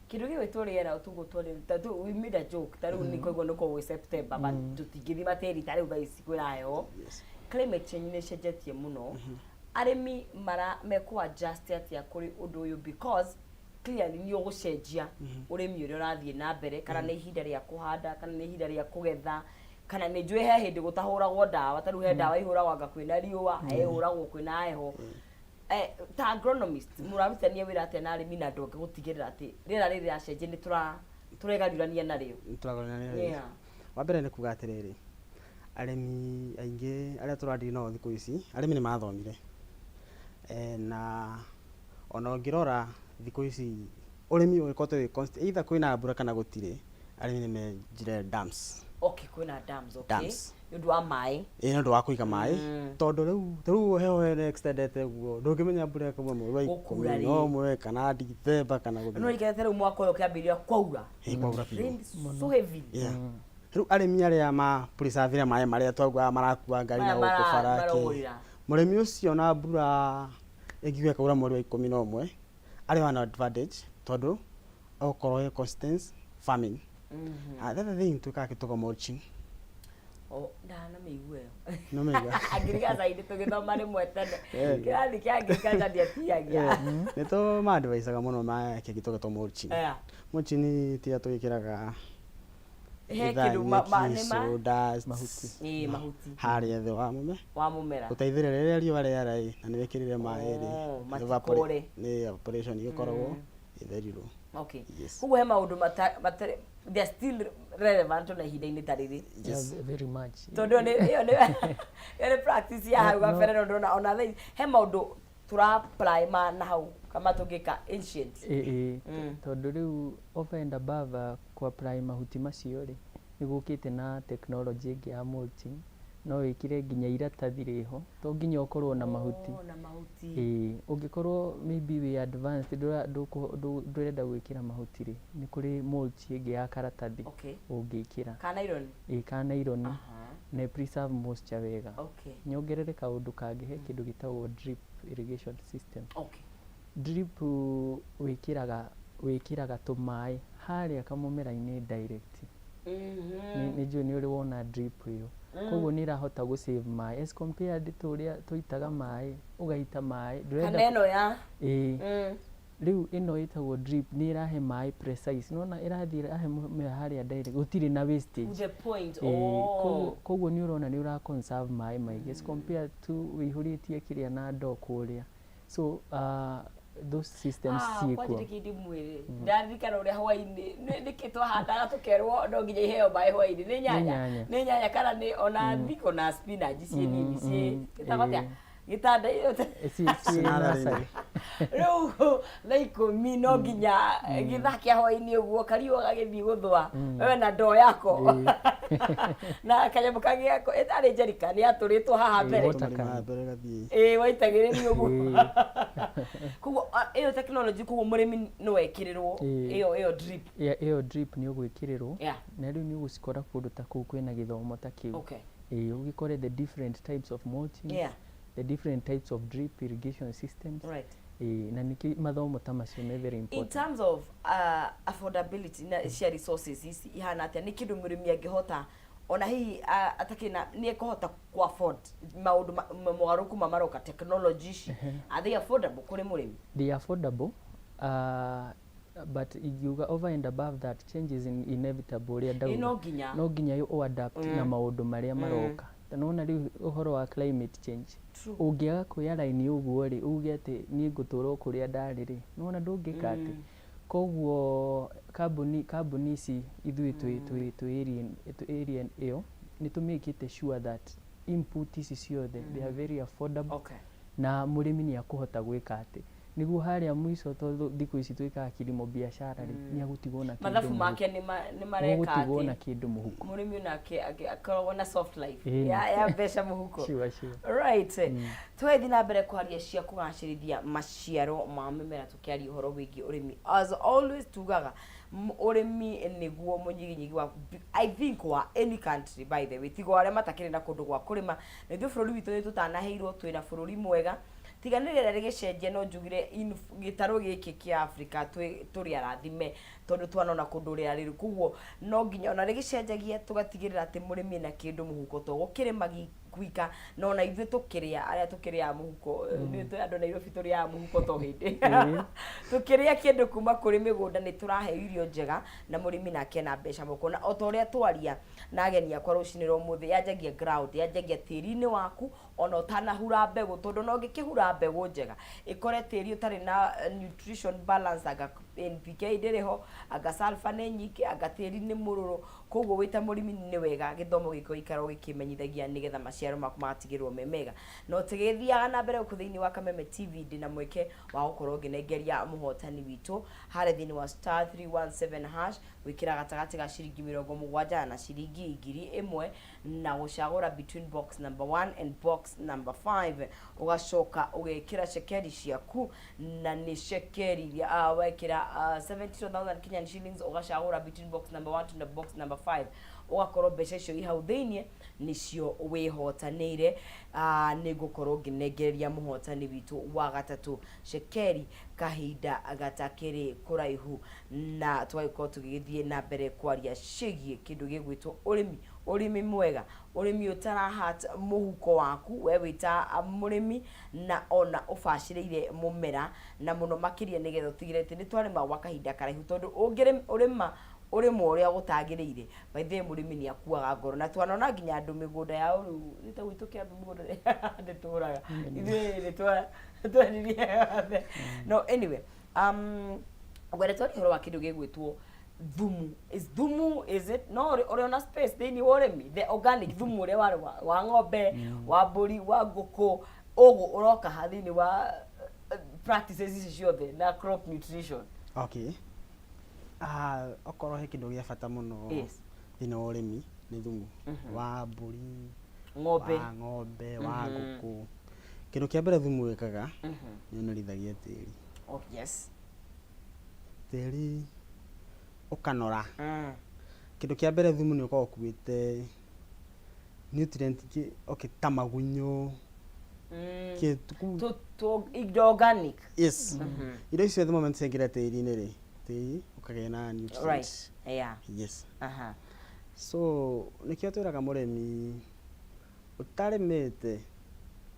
Kĩndũ gĩgwĩtwo rĩera ũtugo twari ta tu we made a joke ta rĩu nĩ kũigua nĩ kũgwĩ September, but tũtingĩthima tĩri ta rĩu thaa ici kwĩna heho. Climate change nĩ ĩcenjetie mũno. Arĩmi mara mekũ adjust atĩa kũrĩ ũndũ ũyũ? Because clearly nĩ ũgũcenjia ũrĩmi ũrĩa ũrathiĩ na mbere, kana nĩ ihinda rĩa kũhanda, kana nĩ ihinda rĩa kũgetha, kana nĩ njũĩ he hĩndĩ gũtahũragwo ndawa. Ta rĩu he ndawa ihũragwo anga kwĩna riũa, he ihũragwo kwĩna heho. Ta agronomist, mũrarutithania wĩra atĩa na arĩmi na andũ angĩ gũtigĩrĩra atĩ rĩera rĩrĩ rĩracenjia nĩ tũregarurania narĩo? Tũragarũrania. Wa mbere nĩ kuga atĩrĩrĩ, arĩmi aingĩ arĩa tũradeal nao thikũ ici, arĩmi nĩ mathomire. Na ona ũngĩrora thikũ ici ũrĩmi ũgĩkoretwo wĩ constant, either kwĩna mbura kana gũtirĩ, arĩmi nĩ menjire dams. Okay, kwĩna dams, okay. Dams. Nĩ ũndũ wa maĩ. Ĩĩ, nĩ ũndũ wa kũiga maĩ, tondũ rĩu ta rĩu heho ĩno extendete ũguo, ndũngĩmenya mbura ĩkauma mweri wa Gũkura ikũmi rĩ. na ũmwe kana Dithemba kana No gũthiĩ. rikete rĩu mwaka ũyũ ũkĩambĩrĩria kwaura. Ĩĩ, kwaura biũ. Rain so heavy. Yeah. Rĩu arĩmi arĩa ma preserve maĩ marĩa twaugaga marakua ngari na Maya gũkũ bara kĩ. marorĩra. Mũrĩmi ũcio na mbura ĩngiuga ĩkaura mweri wa 11 arĩ one advantage tondũ egũkorwo ĩ consistent farming. Ah, the other thing twĩkaga kĩtũgo mulching. Oh, ndanamĩigua ĩyo. Nĩũmĩigua? Agriculture inĩ tũgĩthoma rĩmwe tene. Yeah. Kĩrathi kĩa agriculture ndiatiagia. Nĩ tũmaadvisaga mũno meke kĩndũ mulching. Mulching tiga twĩkĩraga He either kĩndũ nyeki, nĩ ma sawdust, Mahuti. Ĩĩ, mahuti. Harĩa thĩ wa mũme wa mũmera. Gũteithĩrĩria rĩrĩa riũa rĩara ĩ na nĩ wĩkĩrire maĩ rĩ, Oh, matikore. Nĩ evaporation ĩgĩkoragwo ĩtherirwo. Okay. Yes. Koguo he maũndũ matarĩ, they are still relevant ona ihinda-inĩ ta rĩrĩ. Yes. Yeah, very much. Tondũ ĩyo nĩ practice ya hau No, no. gabere, no ndona ona thaa ici he maũndũ tũra apply ma na hau kama tũngĩka ancient. Ĩĩ, tondũ rĩu over and above ku apply mahuti macio rĩ, nĩ gũkĩte na technology ĩngĩ ya mulching. No wĩkĩre nginya iratathi rĩho, to nginya ũkorwo na mahuti. Oh, na mahuti. Ĩĩ, ũngĩkorwo maybe wĩ advanced, ndũrenda gwĩkĩra mahuti rĩ, nĩ kũrĩ mulch ĩngĩ ya karatathi ũngĩkĩra. Ka nylon. Ĩĩ, ka nylon, na preserve moisture wega. Nyongerere kaũndũ kangĩ, he kĩndũ gĩtagwo drip irrigation system. Drip wĩkĩraga tũmaĩ harĩa kamũmera-inĩ direct. Nĩ njũĩ nĩ ũrĩ wona drip ĩyo. Koguo nĩ ĩrahota gũ save maĩ as compared to ũrĩa tũitaga maĩ, ũgaita maĩ Kana ĩno ya Ĩĩ. Rĩu ĩno ĩtagwo drip, nĩ ĩrahe maĩ precise, nĩwona ĩrathiĩ ĩrahe mũmera harĩa direct, gũtirĩ na wastage. To the point. Ĩĩ, koguo nĩ ũrona nĩ ũra conserve maĩ maingĩ as compared to wĩihũrĩtie kĩrĩa na ndoo kũrĩa. So those systems ciĩkuo. Kwanjĩrĩ kĩndĩ mwĩrĩ ndaririkana ũrĩa hwainĩ nĩkĩ twahandaga tũkerwo no nginya iheo maĩ hwainĩ, nĩ nyanya. Nyanya. Nĩ nyanya kana nĩ ona thiko na spinach ciĩ nini ciĩ gĩtagwo atĩa, gĩtanda. Ciĩ Nursery. nursery. Rĩu thaa 10 no nginya gĩthaa kĩa hwainĩ ũguo kariũa gagĩthiĩ gũthũa, wewe na ndoo yako na kanyamũ kangĩ gako ĩtarĩ njerika nĩ yatũrĩtwo haha mbere. Water Tũmarima can. mbere gathiĩ. Ĩĩ, waitagĩrĩrio ũguo. Koguo ĩyo technology, koguo mũrĩmi no ekĩrĩrwo ĩyo drip. Yeah, ĩyo drip nĩ ũgwĩkĩrĩrwo na rĩu nĩ ũgũcikora kũndũ ta kũu kwĩna gĩthomo ta kĩu. Ĩĩ, ũgĩkore the different types of mulching, the different types of drip irrigation systems. Ĩĩ, na nĩkĩo mathomo ta macio me very In important. terms of affordability na cia resources ici ihana atĩa? Nĩ kĩndũ mũrĩmi angĩhota, ona hihi atakĩrĩ na, nĩ ekũhota ku afford maũndũ mogarũrũku ma maroka, technology ici, are they affordable kũrĩ mũrĩmi? They are affordable, but ingiuga over and above that, change is inevitable ũrĩa Ĩ, ndauga. no nginya. No nginya ũ adapt na maũndũ marĩa maroka. Ta nĩwona rĩu ũhoro wa climate change, ũngĩaga kwĩ align ũguo rĩ, uge atĩ niĩ ngũtũra o kũrĩa ndarĩ rĩ, nĩwona ndũngĩka atĩ. Koguo kambuni kambuni ici ithuĩ twĩ twĩ twĩ area twĩ area ĩyo nĩ tũmĩkĩte sure that input ici ciothe they are very affordable. Na mũrĩmi nĩ akũhota gwĩka atĩ nĩguo harĩa mũico, tondũ thikũ ici twĩkaga kilimo biashara rĩ, nĩ agũtigwo na kĩndũ Mathabu mũhuko. Make nĩ mareka Ũgũtigwo na atĩ kĩndũ mũhuko. Mũrĩmi onake akoragwo na soft life ya mbeca mũhuko. Sure. Right, tũgathiĩ na mbere kwaria cia kũgacĩrithia maciaro ma mĩmera, tũkĩaria ũhoro wĩgiĩ ũrĩmi. As always tugaga ũrĩmi nĩguo mũnyiginyigi wa, I think, wa any country, by the way, tiga o arĩa matakĩrĩ na kũndũ gwa kũrĩma. Na ithuĩ bũrũri witũ nĩ tũtanaheirwo, twĩna bũrũri mwega, tiga nĩ rĩera rĩgĩcenjia. No njugire in gĩtarũ gĩkĩ kĩa Africa twĩ tũrĩ arathime, tondũ twanona kũndũ rĩera rĩrĩ. Koguo no nginya ona rĩgĩcenjagia tũgatigĩrĩra atĩ mũrĩmi ena kĩndũ mũhuko, to gũkĩrĩma gwika, no ona ithuĩ tũkĩrĩa, arĩa tũkĩrĩaga mũhuko. Nĩ tũĩ andũ Nairobi tũrĩaga mũhuko, to hĩndĩ tũkĩrĩa kĩndũ kuma kũrĩ mĩgũnda nĩ tũraheo irio njega, na mũrĩmi nake ena mbeca moko. Na o ta ũrĩa twaria na ageni akwa rũcinĩ rwa ũmũthĩ, yanjagia ground, yanjagia tĩri-inĩ waku ona ũtanahura mbegũ, tondũ ona ũngĩkĩhura mbegũ njega ĩkore tĩri ũtarĩ na nutrition balance, anga NPK ndĩrĩ ho, anga sulfur nĩ nyingĩ, anga tĩri nĩ mũrũrũ. Koguo wĩ ta mũrĩmi nĩ wega gĩthomo gĩkĩ ũikara ũgĩkĩmenyithagia, nĩgetha maciaro maku magatigĩrĩrwo me mega. No tũgĩthiaga na mbere gũkũ thĩinĩ wa Kameme TV, ndĩna mweke wa gũkorwo ngĩnengeria mũhotani witũ harĩa thĩinĩ wa *317#, gwĩkĩra gatagatĩ ga ciringi 70 na ciringi 1000, na gũcagũra between box number 1 and box number 5. Ũgacoka ũgekĩra cekeri ciaku, na nĩ cekeri iria wekĩra 72,000 Kenyan shillings. Ũgacagũra between box number 1 to the box number 5, ũgakorwo mbeca icio i hau thĩiniĩ nĩcio wĩhotanĩire. Nĩ ngũkorwo ngĩnengereria mũhotani witũ wa gatatũ cekeri kahinda gatakĩrĩ kũraihu, na tũgagĩkorwo tũgĩgĩthiĩ na mbere kwaria ciĩgiĩ kĩndũ gĩgwĩtwo ũrĩmi, ũrĩmi mwega, ũrĩmi ũtarahat mũhuko waku we wĩ ta mũrĩmi, na ona ũbacĩrĩire mũmera na mũno makĩria, nĩgetha ũtigĩrĩre atĩ nĩ twarĩma gwa kahinda karaihu, tondũ ũngĩrĩma ũrĩma ũrĩa gũtagĩrĩire, by the way, mũrĩmi nĩ akuaga ngoro. Na twanona nginya andũ mĩgũnda yao rĩu nĩ ta gwitũ Kĩambu, mĩgũnda ndĩtũraga ithuĩ nĩ twendirie yothe. No anyway, ngwenda twarie ũhoro wa kĩndũ gĩgwĩtwo thumu. Is thumu, is it no ũrĩ ona space thĩinĩ wa ũrĩmi, the organic thumu ũrĩa warĩ wa ng'ombe, wa mbũri, wa ngũkũ, ũguo ũroka ha thĩinĩ wa practices ici ciothe na crop nutrition? Okay, okorwo he kĩndũ gĩa bata mũno thĩinĩ wa ũrĩmi nĩ thumu wa mbũri, ng'ombe, wa ng'ombe, wa ngũkũ. Kĩndũ kĩa mbere thumu wĩkaga nĩ ũnorithagia tĩri. Tĩri ũkanora. Kĩndũ kĩa mbere, thumu nĩ ũkoragwo ũkuĩte nutrient okay, ta magunyũ, Indo organic. Yes, indo icio the moment ciaingĩra tĩri-inĩ rĩ, tĩri ũkagĩa na nutrients. Yes. So nĩkĩo twĩraga mũrĩmi ũtarĩmĩte,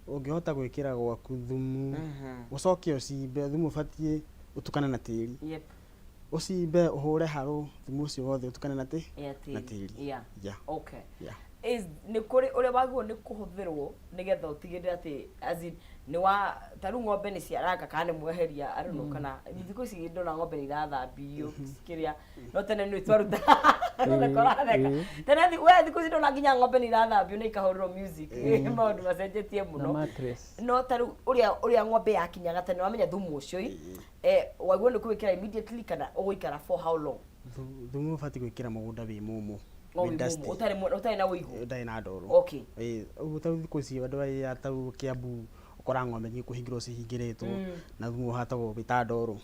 ũngĩhota gwĩkĩra gwaku thumu, ũcoke ũcimbe. Thumu ũbatiĩ ũtukane na tĩri. Ũcimbe, ũhũre harũ, thumu ũcio wothe ũtukane na na tĩri. Yeah. Is nĩ kũrĩ ũrĩa wagĩrĩirwo nĩ kũhũthĩrwo nĩgetha ũtigĩrĩre atĩ, as in, nĩ wa ta rĩu ng'ombe nĩ ciaranga kana nĩ mweheria, I don't know, kana thikũ ici ndona ng'ombe nĩ irathambio kĩrĩa, no tene nĩ twaruta kũratheka. Tene we thikũ ici ndona nginya ng'ombe nĩ irathambio na ikahũrĩrwo music, maũndũ macenjetie Na mũno. Mattress. No ta rĩu ũrĩa ng'ombe yakinyaga tene, wamenya thumu ũcio ĩ, wagĩrĩirwo nĩ kũwĩkĩra immediately kana ũgũikara for how long? Thumu ũbatiĩ gwĩkĩra mũgũnda wĩ mũmũ, O wĩ wĩ dusty. mũmũ, ũtarĩ na ũigũ. Ũtarĩ na ndoro. Ĩĩ, ũguo ta rĩu thikũ ici andũ aya ta rĩu Kĩambu ũkoraga ng'ombe nyingĩ kũhingĩrwo cihingĩrĩtwo, na thumu ũhatagwo wĩ ta ndoro.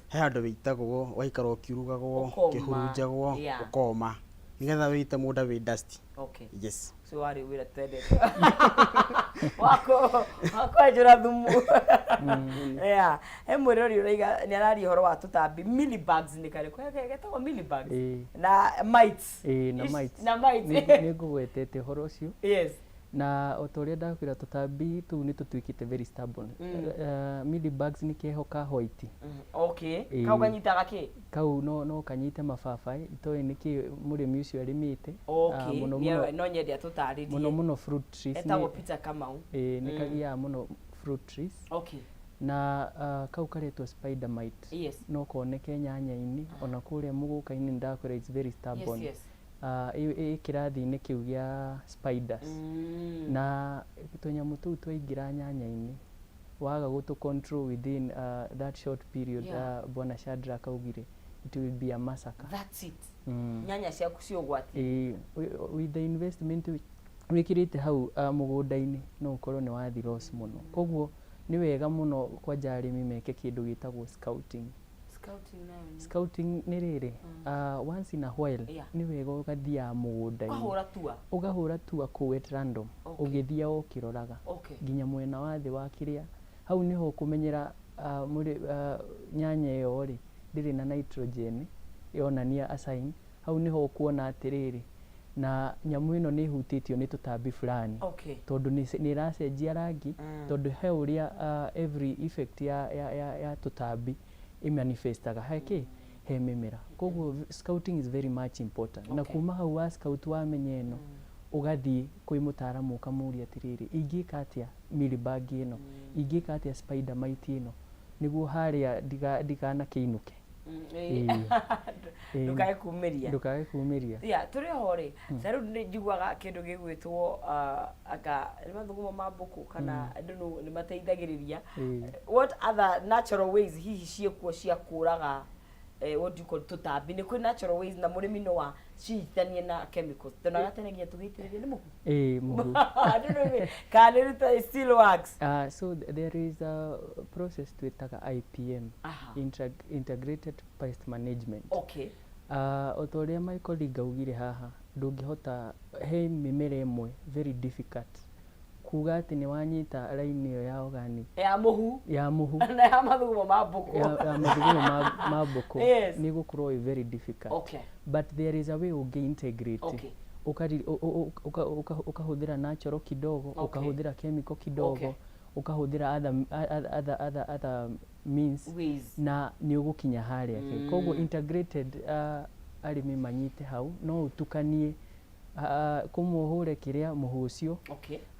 He handũ wĩitagwo, ũgaikara ũkiurugagwo, Ũkoma. ũkĩhurunjagwo, ũkoma, nĩgetha wĩite mũgũnda wĩ dusty. Yes. Ũcio warĩ wĩra twendete wa kwenjera thumu. Yeah, he mwĩrori ũraiga nĩ araria ũhoro wa tũtambi, mealybugs, nĩ karĩkũ getagwo mealybugs? Ĩĩ. Na mites. Ĩĩ, na mites. Na mites. Nĩ ngũgwetete ũhoro ũcio. Na o ta ũrĩa ndakwĩra, tũtambi tũu nĩ tũtuĩkĩte very stubborn. Mealybugs nĩ keho ka white. Kau kanyitaga kĩ? Kau no kanyite mababaĩ, itoĩ nĩkĩ mũrĩmi ũcio arĩmĩte. Ah, mũno mũno No nyende atũtarĩrie. Mũno mũno fruit trees. Etagwo Peter Kamau. Ĩĩ, nĩ kagiaga mũno fruit trees. Na kau karetwo spider mite. No koneke nyanya-inĩ, ona kũrĩa mũgũka-inĩ nĩndakwĩra it's very stubborn. Ĩ kĩrathi-inĩ kĩu gĩa spiders. Na tũnyamũ tũu twaingĩra nyanya-inĩ, waga gũtũ control within that short period, Bwana Shadrack augire, it will be a massacre. That's it. Nyanya ciaku ci ũgwati. Ĩĩ, with the investment wĩkĩrĩte hau mũgũnda-inĩ, no ũkorwo nĩ wathi loss mũno. Koguo nĩ wega mũno kwanja arĩmi meke kĩndũ gĩtagwo scouting. Scouting nayo nĩ? Scouting nĩ rĩrĩ, once in a while, nĩ wega ũgathiaga mũgũnda-inĩ. Ũkahũra tua. Ũkahũra tua kũu at random, ũgĩthiaga ũkĩroraga. Nginya mwena wa thĩ wa kĩrĩa, hau nĩho ũkũmenyera nyanya ĩyo rĩ, ndĩrĩ na nitrogen, yonania a sign, hau nĩho ũkuona atĩrĩrĩ, na nyamũ ĩno nĩ ĩhutĩtio nĩ tũtambi fulani. Tondũ nĩ ĩracenjia rangi, tondũ he ũrĩa every effect ya tũtambi ĩmanifestaga he kĩ? He mĩmera. Koguo scouting is very much important. Na kuma hau wa scout wamenya ĩno, ũgathiĩ kwĩ mũtaaramu ũkamũria atĩrĩrĩ, ingĩka atĩa mealybug ĩno, ingĩka atĩa spider mite ĩno, nĩguo harĩa ndikanakĩinũke. Ĩĩ. Ndũkae kumĩria. Ndũkae kumĩria. Yeah, tũrĩ ho rĩ, ta rĩu nĩ njiguaga kĩndũ gĩgwĩtwo anga nĩ mathugumo ma mbũkũ kana I don't know, nĩ mateithagĩrĩria. What other natural ways hihi ciĩkuo cia kũraga what do you call tũtambi? Nĩ kwĩ natural ways na mũrĩmi no acinyitithanie na chemicals? Tonaga tene nginya tũgĩitĩrĩria nĩ mũhu. Ĩĩ, mũhu. I don't know kana nĩ ruta it still works. So there is a process twĩtaga IPM, Integrated Pest Management. O ta ũrĩa my colleague augire haha, ndũngĩhota, he mĩmera ĩmwe very difficult kuga atĩ nĩ wanyita raini ĩyo ya organic, ya mũhu, ya mũhu na ya mathugumo ma mbũkũ, ya mathugumo ma mbũkũ, nĩ gũkorwo ĩ very difficult. But there is a way ũngĩ integrate. Ũkahũthĩra natural kidogo, ũkahũthĩra chemical kidogo, ũkahũthĩra other means, ways, na nĩ ũgũkinya harĩa ke. Koguo integrated, arĩmi manyite hau, no ũtukanie kũmwe ũhũre kĩrĩa mũhu ũcio,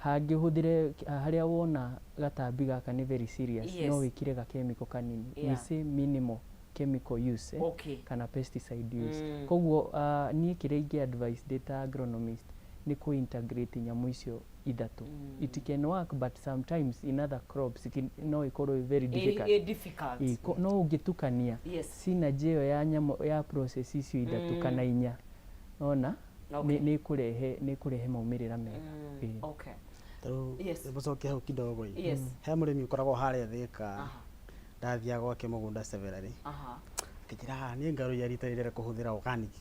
hangĩ ũhũthĩre harĩa wona gatambi gaka nĩ very serious, no wĩkĩre ga chemical kanini. We say minimal chemical use, kana pesticide use. Koguo niĩ kĩrĩa ingĩ advice ndĩ ta agronomist nĩ kũ integrate nyamũ icio ithatũ. It can work, but sometimes in other crops no ĩkorwo ĩ very difficult. Ĩ difficult. Ĩ, no ũngĩtukania synergy ĩyo ya nyamũ ya process icio ithatũ kana inya, ona nĩ ĩkũrehe maumĩrĩra mega. Ĩ. Tarĩu mũcoke hau kidogo ĩ. He mũrĩmi ũkoragwo harĩa Thĩka, ndathiaga gwake mũgũnda severally, akĩnjĩra haha niĩ ngarũia rita rĩrĩa kũhũthĩra organic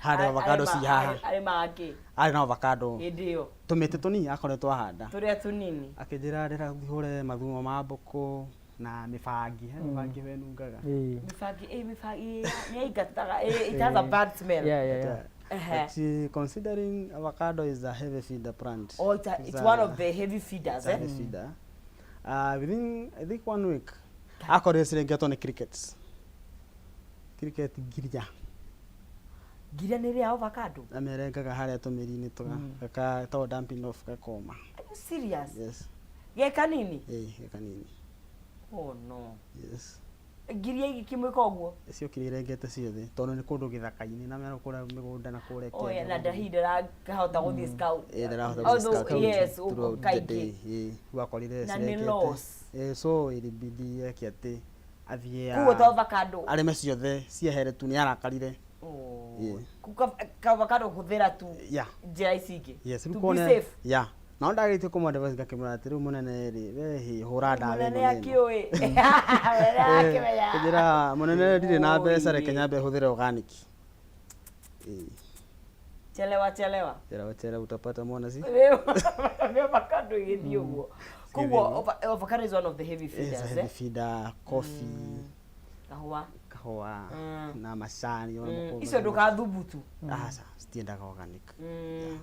harĩa avocado ci haha. Arĩmaga kĩ? Arĩ na avocado. Hĩndĩ ĩyo? Tũmĩtĩ tũnini akoretwo ahanda. Tũrĩa tũnini. Akĩnjĩra ndĩra hũre mathumo ma mbũkũ na mĩbangi, he mĩbangi wenungaga. Ĩ. Mĩbangi, ĩ mĩbangi nĩ yaingataga, it has a bad smell. Yeah. But considering avocado is a heavy feeder plant. Oh, it's one of the heavy feeders. It's a heavy feeder. Within, I think, one week, akorire cirengetwo nĩ crickets. Cricket ngiria. Ngiria nĩ ĩrĩa avocado? Amerengaga harĩa tũmĩri-inĩ tũga gaka to damping off gakoma. Are you serious? Yes. Ge kanini? Ĩĩ, ge kanini. Oh no. Yes. Ngiria igĩkĩmwĩka ũguo? Ciokire irengete ciothe tondũ nĩ kũndũ gĩthaka-inĩ na mena kũrĩa mĩgũnda na kũrĩa Oh, yeah, na kĩanda. ndahi ndarahota gũthiĩ scout. Ĩĩ, ndarahota gũthiĩ Although, scout yes, throughout the kaingĩ. day. Ĩĩ, rĩu akorire Na nĩ cirengete. loss. Ĩĩ, so ilibidi eke atĩ athiĩ Koguo to avocado. Arĩme ciothe ciehere tu, nĩ arakarire. Oh. Yeah. Ka avocado hũthĩra tu njĩra ici ingĩ. Yes, rĩu To be kuona safe. Yeah. Na ndagĩrĩtie kũmũ advise ngakĩmwĩra atĩ rĩu mũnene rĩ, we hĩ hũra ndawa ĩno Mũnene na ĩno. akĩũĩ. Mũnene akĩmenya. Kĩnjĩra mũnene ndirĩ na mbeca, reke Oi. nyambe hũthĩre organic. Ĩĩ. Chelewa chelewa. Chelewa chelewa utapata mwana si. Nĩ avocado ĩgĩthiĩ ũguo. Koguo Ĩgĩthiĩ. Avocado is one of the heavy It's a feeders. heavy feeder, coffee, Kahũa. Kahũa na macani ona makũmbĩ. Icio ndũgathubutu. Aca, citiendaga organic. Yeah.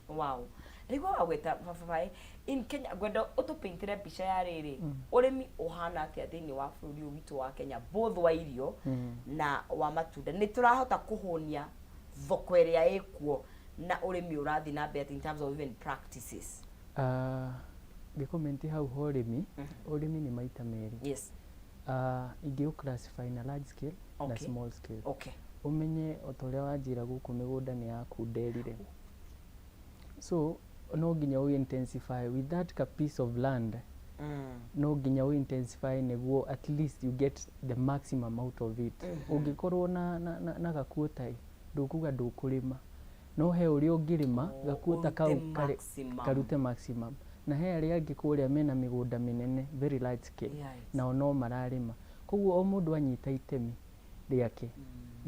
Wow. Rĩu wagwĩta mababaĩ in Kenya, ngwenda ũtũpaintĩre mbica ya rĩrĩ, ũrĩmi ũhana atĩa thĩinĩ wa bũrũri ũyũ witũ wa Kenya, both wa irio na wa matunda? Nĩ tũrahota kũhũnia thoko ĩrĩa ĩkuo na ũrĩmi ũrathiĩ na mbere in terms of even practices? Uh, Ngĩcomment hau ho ũrĩmi, ũrĩmi nĩ maita merĩ. Ingĩ classify na large scale na small scale. Ũmenye o ta ũrĩa wanjĩra, gũkũ mĩgũnda nĩ yakunderire, so no nginya ũ intensify with that ka piece of land. No nginya ũ intensify nĩguo at least you get the maximum out of it. Ũngĩkorwo na gakuota ĩ, ndũkuga ndũkũrĩma, no he ũrĩa ũngĩrĩma gakuota kau ũrute maximum. Karute maximum. Na he arĩa angĩ kũrĩa mena mĩgũnda mĩnene, very large scale, nao no mararĩma. Koguo o mũndũ anyita itemi rĩake,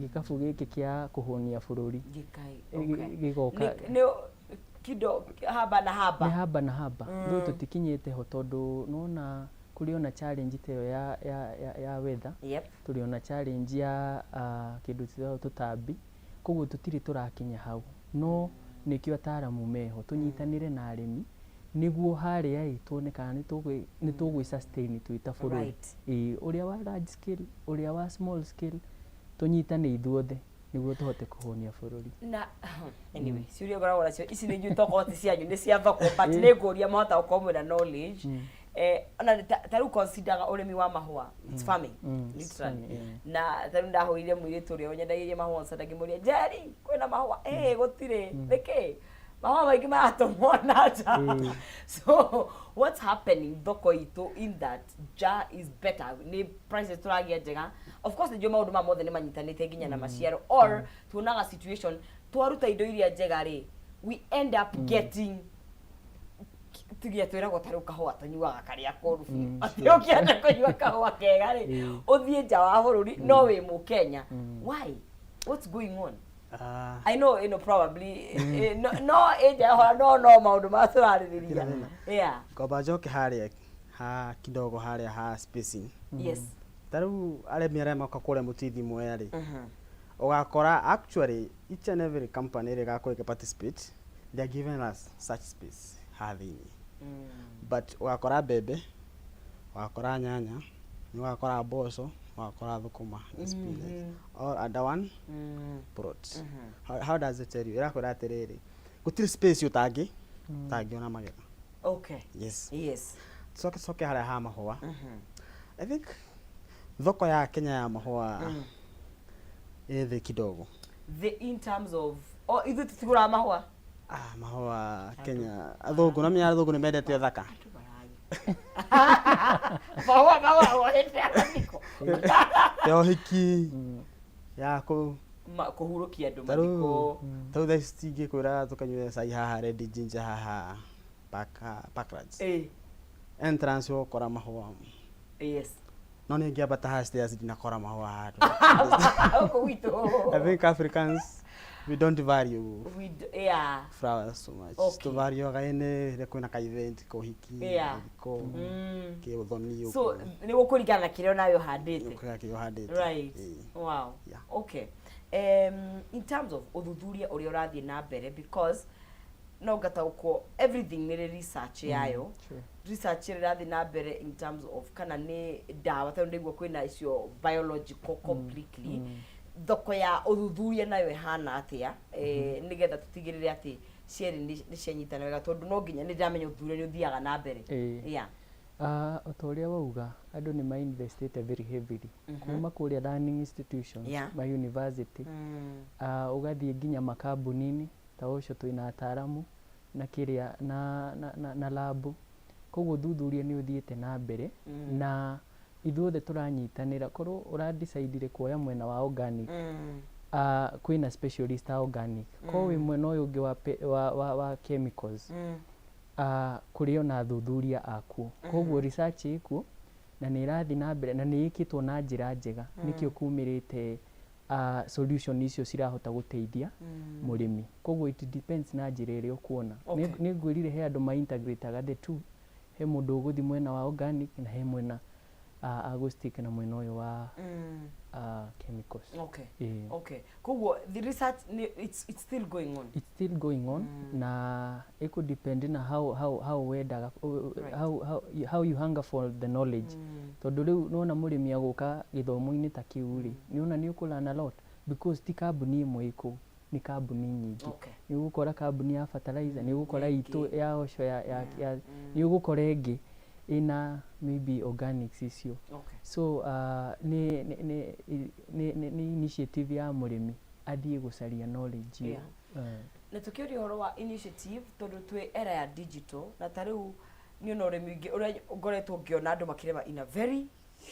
gĩkabu gĩkĩ kĩa kũhũnia bũrũri gĩgoka. Nĩ kindo haba na haba. Nĩ haba na haba. Rĩu tũtikinyĩte ho, tondũ nona kũrĩ ona challenge ta ĩyo ya weather. Tũrĩ ona challenge ya kĩndũ twĩtaga tũtambi. Koguo tũtirĩ tũrakinya hau, no nĩkĩo ataaramu meho, tũnyitanĩre na arĩmi nĩguo harĩa ĩ tuone kana nĩ tũgwĩ sustain twĩ ta bũrũri. Ĩĩ, ũrĩa wa large scale, ũrĩa wa small scale, tũnyitane ithuothe nĩguo tũhote kũhũnia bũrũri. Na anyway, ciũria ngoragwo nacio ici nĩ inyuĩ, tokorwo ti cianyu, nĩ cia thoko, but nĩ ngũria mahota gũkorwo mwĩna knowledge. Ona ta rĩu consideraga ũrĩmi wa mahũa, it's farming, literally. Farming, yeah. Na ta rĩu ndahũrire mũirĩtu ũrĩa ũnyendagĩria mahũa Nsanda, ngĩmũria, "Njeri, kwĩna mahũa?" "Ĩ, gũtirĩ." "Nĩkĩ?" "Mahũa maingĩ maratũmwo na nja." So what's happening thoko itũ in that ja is better, nĩ prices tũragĩa njega? Of course nĩnjũĩ maũndũ ma mothe nĩ manyitanĩte nginya na maciaro, or tuonaga situation twaruta indo iria njega rĩ, we end up getting tugia twĩragwo ta rĩu kahũa tũnyuaga karĩa koru biũ, atĩ ũkĩenda kũnyua kahũa kega rĩ, ũthiĩ nja wa bũrũri, no wĩ mũkenya. Why? What's going on? I know, you know, probably no ĩnja hora, no maũndũ ma tũrarĩrĩria. Thĩna. Ngomba njoke harĩa ha kidogo, harĩa ha spacing. Ta rĩu arĩmi arĩa moka kũrĩa mũtithi Mwea rĩ, ũgakora actually each and every company ĩrĩa ĩgakorwo ĩkĩ participate, they are giving us such space haha thĩinĩ, but ũgakora mbembe, ũgakora nyanya, nĩ ũgakora mboco, ũgakora thũkũma na spinach all under one plot. How does it tell you? Ĩrakwĩra atĩrĩrĩ, gũtirĩ space ũtangĩona magetha. Yes. Coke coke harĩa ha mahũa. I think thoko ya Kenya ya mahũa ĩ thĩ kidogo. The in terms of, oh, ithuĩ tũtigũraga mahũa. Ah, mahũa Kenya, athũngũ na menya athũngũ nĩ mendete ũthaka. Andũ maragi mahũa, mahũa hĩndĩ ya mathiko. Ya ũhiki, ya kũ Kũhurũkia andũ ta rĩu mathiko. Ta rĩu thaa ici tingĩkwĩra tũkanyue cai haha Red Ginger haha Parklands. Entrance ũgũkora mahũa. No nĩ ngĩambata haha stairs ndinakora mahũa handũ. Gũkũ gwitũ. I think Africans, we don't value Yeah. flowers so much. Tũvaluaga ĩnĩ rĩrĩa kwĩna ka event, ka ũhiki, mathiko, kĩũthoni. So nĩ gũkũringana na kĩrĩa nawe ũhandĩte. Ũkũringana kĩrĩa ũhandĩte. Ĩĩ. Okay, in terms of ũthuthuria ũrĩa ũrathiĩ na mbere, because no ngataũkwo everything nĩ rĩ research yayo. Research ĩrĩa ĩrathiĩ na mbere in terms of kana nĩ ndawa, tondũ nĩguo kwĩna icio biological completely, thoko ya ũthuthuria nayo ĩhana atĩa, nĩgetha tũtigĩrĩre atĩ cierĩ nĩ cianyitana wega, tondũ no nginya nĩ ndĩramenya ũthuthuria nĩ ũthiaga na mbere? O ta ũrĩa wauga, andũ nĩ mainvestĩte very heavily kuma kũrĩa learning institutions, ma university, ũgathiĩ nginya makambuni-inĩ ta ũcio twĩna ataaramu na kĩrĩa na lab. Koguo ũthuthuria nĩ ũthiĩte na mbere na ithuothe tũranyitanĩra. Korwo ũradecidire kuoya mwena wa organic, kwĩna specialist a organic. Korwo wĩ mwena ũyũ ũngĩ wa chemicals, kũrĩ ona athuthuria akuo. Koguo research ĩkuo na nĩ ĩrathiĩ na mbere na nĩ ĩkĩtwo na njĩra njega. Nĩkĩo kumĩrĩte solution icio cirahota gũteithia mũrĩmi. Koguo it depends na njĩra ĩrĩa ũkuona. Nĩ ngwĩrire he andũ ma integrataga the two. He mũndũ ũgũthiĩ mwena wa organic na he mwena agũstick na mwena ũyũ wa chemicals. Ĩĩ. Okay, koguo the research it's still going on. It's still going on na ĩkũ depend na how wendaga, how you hunger for the knowledge, tondũ rĩu nĩwona mũrĩmi agũka gĩthomo-inĩ ta kĩu rĩ, nĩwona nĩ ũkũ learn a lot because ti kambuni ĩmwe ĩkũu. Nĩ kambuni nyingĩ. Nĩ ũgũkora kambuni ya fertilizer, nĩ ũgũkora itũ ya Osho ya nĩ ũgũkora ĩngĩ ĩna maybe organics icio. So nĩ initiative ya mũrĩmi athiĩ gũcaria knowledge ĩyo. Na tũkĩũria ũhoro wa initiative, tondũ twĩ era ya digital, na ta rĩu niĩ ona ũrĩmi ũngĩ ũrĩa ngoretwo ngĩona andũ makĩrĩma in a very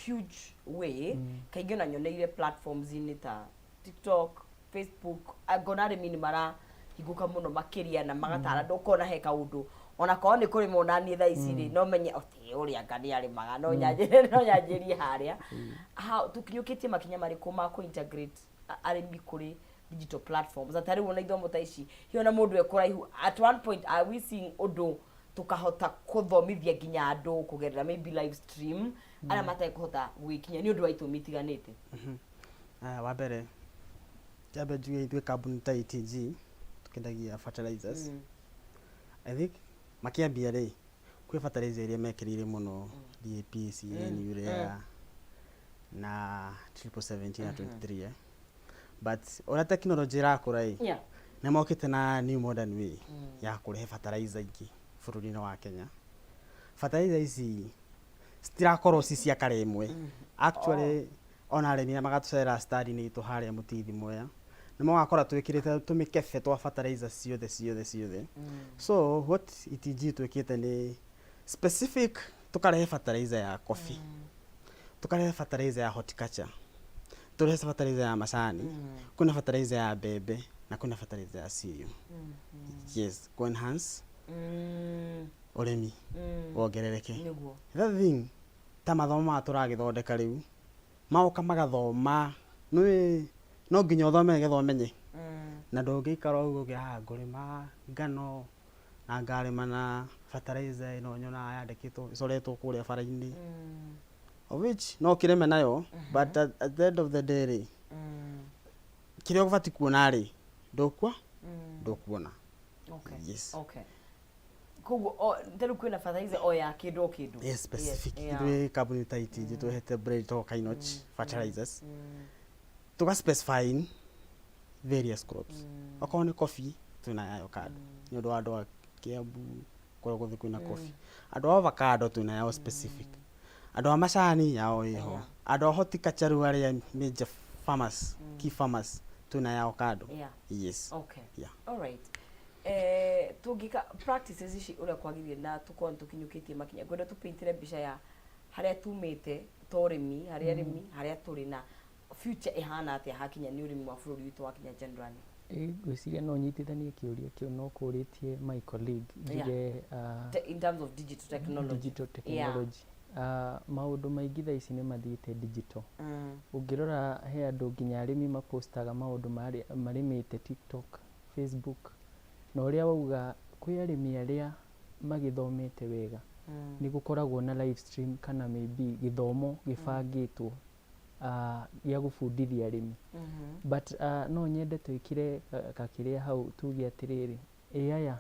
huge way, kaingĩ ona nyoneire platforms-inĩ ta TikTok, Facebook, ngona arĩmi nĩ marahingũka mũno makĩria na magatara andũ, ũkona he kaũndũ ona korwo nĩ kũrĩma ona niĩ thaa ici rĩ, no menye oti ũrĩa anga nĩ arĩmaga, no nyanjĩrie harĩa. How tũkinyũkĩtie makinya marĩkũ ma kũ integrate arĩmi kũrĩ digital platforms, na ta rĩu ona ithomo ta ici, hihi ona mũndũ e kũraihu, at one point are we seeing ũndũ tũkahota kũthomithia nginya andũ kũgerera maybe live stream, arĩa matekũhota gwĩkinya nĩ ũndũ wa itũmi itiganĩte? Wa mbere njambe njuge ithuĩ kambuni ta ETG tũkendagia fertilizers. I think makĩambia rĩ, kwĩ fertilizer iria mekĩrĩire mũno, DAP, CN, urea na 777 na 23, eh. But ũrĩa technology ĩrakũra ĩ, nĩ mokĩte na new modern way ya kũrehe fertilizer ingĩ bũrũri-inĩ wa Kenya. Fertilizer ici citirakorwo ci cia kara ĩmwe. Actually, ona arĩmi arĩa magatũcerera stand-inĩ itũ harĩa Mũtithi Mwea, nĩ magakora twĩkĩrĩte tũmĩkebe twa fertilizer ciothe ciothe ciothe. So what ETG twĩkĩte nĩ specific, tũkarehe fertilizer ya coffee, tũkarehe fertilizer ya horticulture, tũrehe fertilizer ya macani, kwĩna fertilizer ya mbembe na kwĩna fertilizer ya cereal. Yes, ku enhance ũrĩmi wongerereke. The other thing, ta mathomo maya tũragĩthondeka rĩu, magoka magathoma, nĩ no nginya ũthome nĩgetha ũmenye, na ndũngĩikara ũguo ũge, "Ah, ngũrĩma ngano na ngarĩma na fertilizer ĩno nyonaga yandĩkĩtwo ĩcoretwo kũrĩa bara-inĩ," of which no ũkĩrĩme nayo, but at the end of the day rĩ, kĩrĩa ũbatiĩ kuona rĩ, ndũkuona. Yes. Okay, koguo ta rĩu kwĩna fertilizer o ya kĩndũ o kĩndũ? Yes, specific. Ithuĩ kambuni ta ETG twehete brand ĩtagwo Kainoch Fertilizers, tuga specify in various crops. Okorwo nĩ coffee, twĩna yayo kando nĩ ũndũ wa andũ a Kiambu kũrĩa guothe kwĩna coffee. Andũ a avocado twĩna yao specific, andũ a macani yao ĩho, andũ a horticulture rĩu arĩa major farmers, key farmers, twĩna yao kando. Yes. Alright. Tũngĩka practices ici ũrĩa kwagĩrĩire na tũkorwo nĩ tũkinyũkĩtie makinya, ngwenda tũpaintĩre mbica ya harĩa tumĩte ta ũrĩmi, harĩa arĩmi, harĩa tũrĩ na future ĩhana atĩa hakinya nĩ ũrĩmi wa bũrũri witũ wa Kenya generally. Ngwĩciria no nyitithanie kĩũria kĩu no kũrĩtie my colleague njuge In terms of digital technology. Digital technology. Maũndũ maingĩ thaa ici nĩ mathiĩte digital. Ũngĩrora he andũ nginya arĩmi mapostaga maũndũ marĩmĩte TikTok, Facebook, na ũrĩa wauga kwĩ arĩmi arĩa magĩthomete wega, nĩ gũkoragwo na live stream kana maybe gĩthomo gĩbangĩtwo gĩa gũbundithia arĩmi. But no nyende twĩkĩre kakĩrĩa hau tuge atĩrĩrĩ, ĩ aya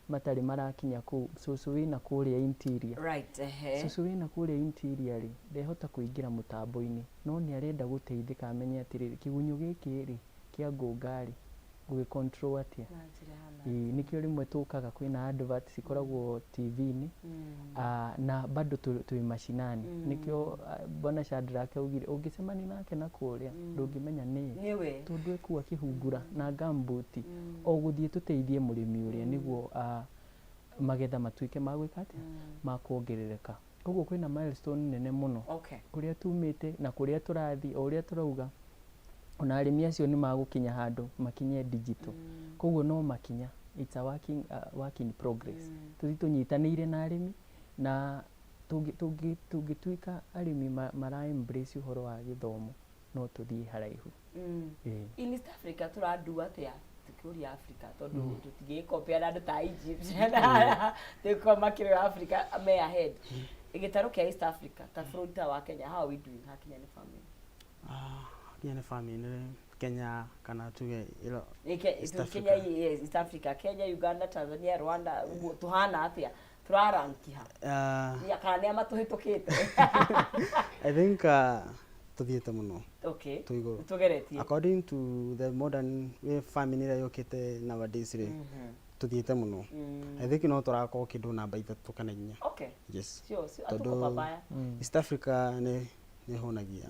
matarĩ marakinya kũu, cũcũ wĩna kũrĩa interior, right ehe cũcũ wĩna kũrĩa interior rĩ, ndehota kũingĩra mũtambo-inĩ, no nĩ arenda gũteithĩka amenye atĩrĩrĩ, kĩgunyũ gĩkĩ rĩ kĩa ngũnga rĩ, ngũgĩ control atĩa? Na njĩra hana. Ĩĩ, nĩkĩo rĩmwe tũkaga kwĩna advert cikoragwo TV-inĩ. Na bado twĩ mashinani. Nĩkĩo bwana Shadrack augire ũngĩcemania nake na kũrĩa, ndũngĩmenya nĩye, nĩwe, tondũ ekua kĩhungura na gumboot o gũthiĩ tũteithie mũrĩmi ũrĩa nĩguo magetha matuĩke ma gwĩka atĩa, ma kuongerereka. Koguo kwĩna milestone nene mũno kũrĩa tumĩte na kũrĩa tũrathiĩ. O ũrĩa tũrauga, ona arĩmi acio nĩ magũkinya handũ makinye digital. Koguo no makinya, it's a work in progress. Tũthiĩ tũnyitanĩire na arĩmi na tũngĩtuĩka arĩmi mara embrace ũhoro wa gĩthomo, no tũthiĩ haraihu. Ĩĩ. In East Africa tũrandu atĩa, tũkĩũria Africa, tondũ tũtingĩgĩkompea na andũ ta Egypt, tũgĩkorwo makĩrĩ Africa me ahead, gĩtarũ kĩa East Africa ta bũrũri ta wa Kenya, how are we doing hakinya nĩ farming? Ah, hakinya nĩ farming nĩ Kenya kana tuge ĩro East Africa. Kenya, yes, East Africa, Kenya, Uganda, Tanzania, Rwanda, ũguo tũhana atĩa, tũraranki ha? Ya, kana nĩa matũhĩtũkĩte? I think tũthiĩte mũno. Okay. Twĩ igũrũ. Tũgeretie. According to the modern way farming ĩrĩa yũkĩte nowadays rĩ, tũthiĩte mũno. I think no tũrakorwo kĩndũ namba 3 kana 4. Okay. Yes. Sio, sio Tondũ atuko pabaya. East Africa nĩ nĩ hũnagia.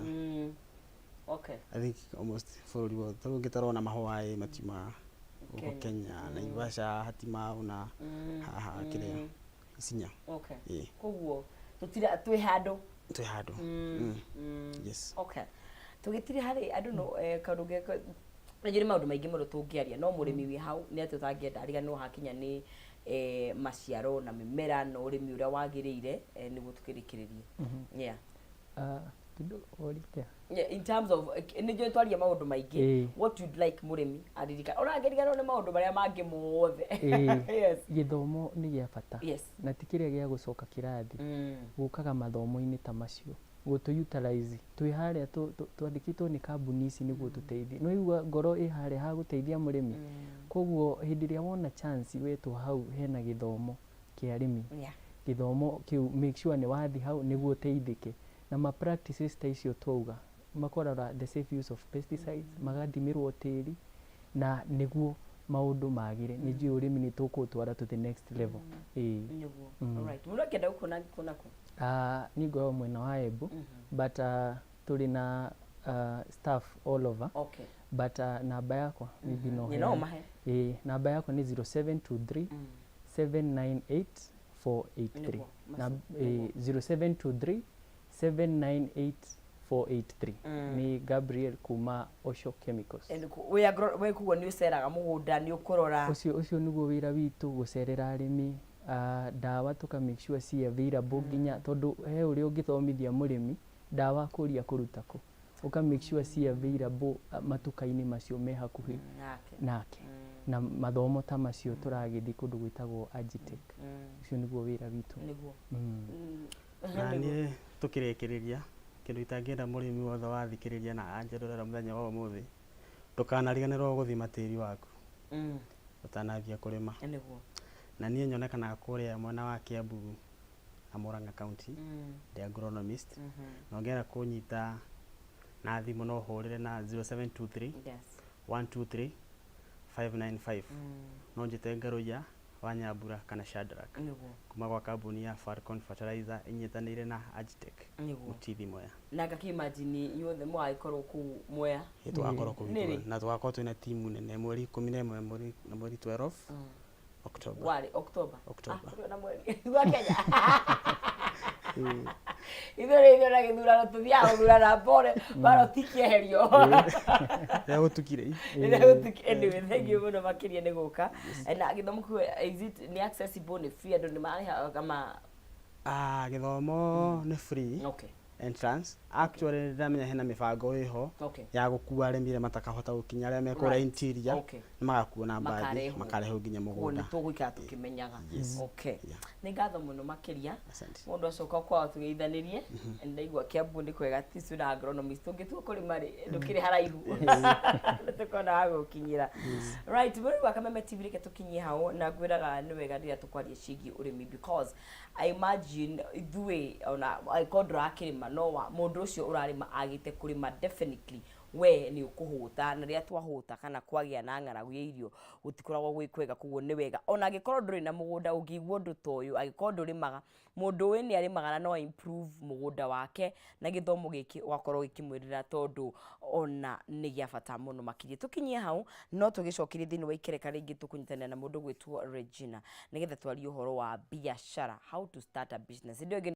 Okay. I think almost bũrũri wothe tarĩu ũngĩtarwo na mahũa ĩ matiumaga gũkũ Kenya. Kenya, Naivasha hatima ona haha kĩrĩa Isinya. Okay. Ĩĩ. Koguo tutira twĩ handũ. Twĩ handũ. Yes. Okay. Tũgĩtire harĩ andũ no kaũndũ geka nĩ maũndũ maingĩ mũno tũngĩaria, no mũrĩmi wĩ hau nĩ atĩ ũtangĩenda ariganĩrwo hakinya nĩ maciaro na mĩmera na ũrĩmi ũrĩa wagĩrĩire, nĩguo tũkĩrĩkĩrĩrie. Yeah. Ah, kĩndũ ũrĩte. Yeah, in terms of nĩ njũĩ twaria maũndũ maingĩ, what you'd like mũrĩmi aririkane ona angĩriganĩrwo nĩ maũndũ marĩa mangĩ mothe. Yes. Gĩthomo nĩ gĩa bata na ti kĩrĩa gĩa gũcoka kĩrathi, gũkaga mathomo-inĩ ta macio gũtũ utilize twĩ harĩa twandĩkĩtwo nĩ kambuni ici nĩguo tũteithie, nĩ waigua ngoro ĩ harĩa ha gũteithia mũrĩmi. Koguo hĩndĩ ĩrĩa wona chance wetwo hau hena gĩthomo kĩa arĩmi, gĩthomo kĩu make sure nĩ wathi hau nĩguo ũteithĩke na ma practices ta icio twauga, makorora the safe use of pesticides, magathimĩrwo tĩri na nĩguo maũndũ magĩre. Nĩ njũĩ ũrĩmi nĩ tũkũũtwara to the next level, ĩĩ. Nĩguo. Alright, mũndũ akĩenda gũkuona angĩkuona kũ? Ah, niĩ ngoragwo mwena wa Embu, but tũrĩ na staff all over. But namba yakwa maybe no Nĩ no heane. mahe. Ĩĩ, namba yakwa nĩ 0723 798 483. Nĩguo, Na macio, 0723 798 483. Nĩ Gabriel kuma Osho Chemicals. And we koguo nĩ ũceraga mũgũnda, nĩ ũkũrora? Ũcio nĩguo wĩra witũ, gũcerera arĩmi, ndawa tũka make sure ci available, nginya tondũ he ũrĩa ũngĩthomithia mũrĩmi ndawa kũria kũruta kũ, ũka make sure ci available matuka-inĩ macio me hakuhĩ nake. Nake na mathomo ta macio tũragĩthiĩ kũndũ gwĩtagwo Agitech. Ũcio nĩguo wĩra witũ. Nĩguo. Na niĩ tũkĩrĩkĩrĩria, kĩndũ itangĩenda mũrĩmi wothe wathikĩrĩria na anjĩrorera mũthenya wa ũmũthĩ, ndũkanariganĩrwo gũthima tĩri waku ũtanambia kũrĩma. Na niĩ nyonekanaga kũrĩa mwena wa Kiambu na Murang'a County, ndĩ agronomist, na ũngĩenda kũnyita na thimũ no ũhũrĩre na 0723 123 595. No njĩte Ngarũiya wa Nyambura kana Shadrack kuma gwa kambuni ya Falcon Fertilizer ĩnyitanĩire na Agitech, Mũtithi Mwea. Na ngakĩimagine inyuothe mũgagĩkorwo kũu Mwea. Ĩ, tũgakorwo kũu. Nĩrĩ? Na tũgakorwo twĩna timu nene mweri 11 mweri na mweri 12 October. Warĩ October? October. Ah, tũrĩ ona mweri gwa Kenya ithuĩ rĩ, ithuĩ na gĩthurano tũthiaga gũthurana mbore baro tikĩeherio. Rĩrĩa gũtukire. Rĩrĩa gũtuki. Anyway, thank you mũno makĩria nĩ gũka. Na gĩthomo kĩu, is it nĩ accessible, nĩ free, andũ nĩ marĩha kama? Ah, gĩthomo nĩ free entrance. Actually ndĩramenya hena mĩbango ĩho ya gũkua arĩmi arĩa matakahota gũkinya, arĩa me kũrĩa interior, nĩ magakuo na mbathi. Makarehwo. Makarehwo nginya Koguo nĩ mũgũnda. tũgũikara tũkĩmenyaga. Okay. Yeah. Nĩ ngatho mũno makĩria. Asante. Mũndũ acoka kwao tũgeithanĩrie. Ndaigua Kiambu nĩ kwega ticu na agronomist tũngĩtua kũrĩma rĩ, ndũkĩrĩ haraihu, nĩ tũkona wa gũkinyĩra. Right, mwĩrĩ wa Kameme TV, reke tũkinyie hau na ngwĩraga nĩ wega rĩrĩa tũkwaria ciĩgiĩ ũrĩmi, because I imagine ithuĩ ona angĩkorwo ndũrakĩrĩma, no wa mũndũ ũcio ũrarĩma agĩte kũrĩma, definitely we nĩ ũkũhũta, na rĩrĩa twahũta kana kwagĩa na ng'aragu ya irio gũtikoragwo gwĩ kwega. Koguo nĩ wega ona angĩkorwo ndũrĩ na mũgũnda, ũngĩigua ũndũ ta ũyũ, angĩkorwo ndũrĩmaga, mũndũ ũĩ nĩ arĩmaga na no improve mũgũnda wake na gĩthomo gĩkĩ ũgakorwo gĩkĩmwĩrĩra, tondũ ona nĩ gĩa bata mũno makĩria. Tũkinyie hau, no tũgĩcokerie thĩinĩ wa ikereka rĩngĩ tũkũnyitanĩra na mũndũ gwĩtwo Regina nĩgetha twarie ũhoro wa biacara, how to start a business. Hĩndĩ ĩyo ĩngĩ.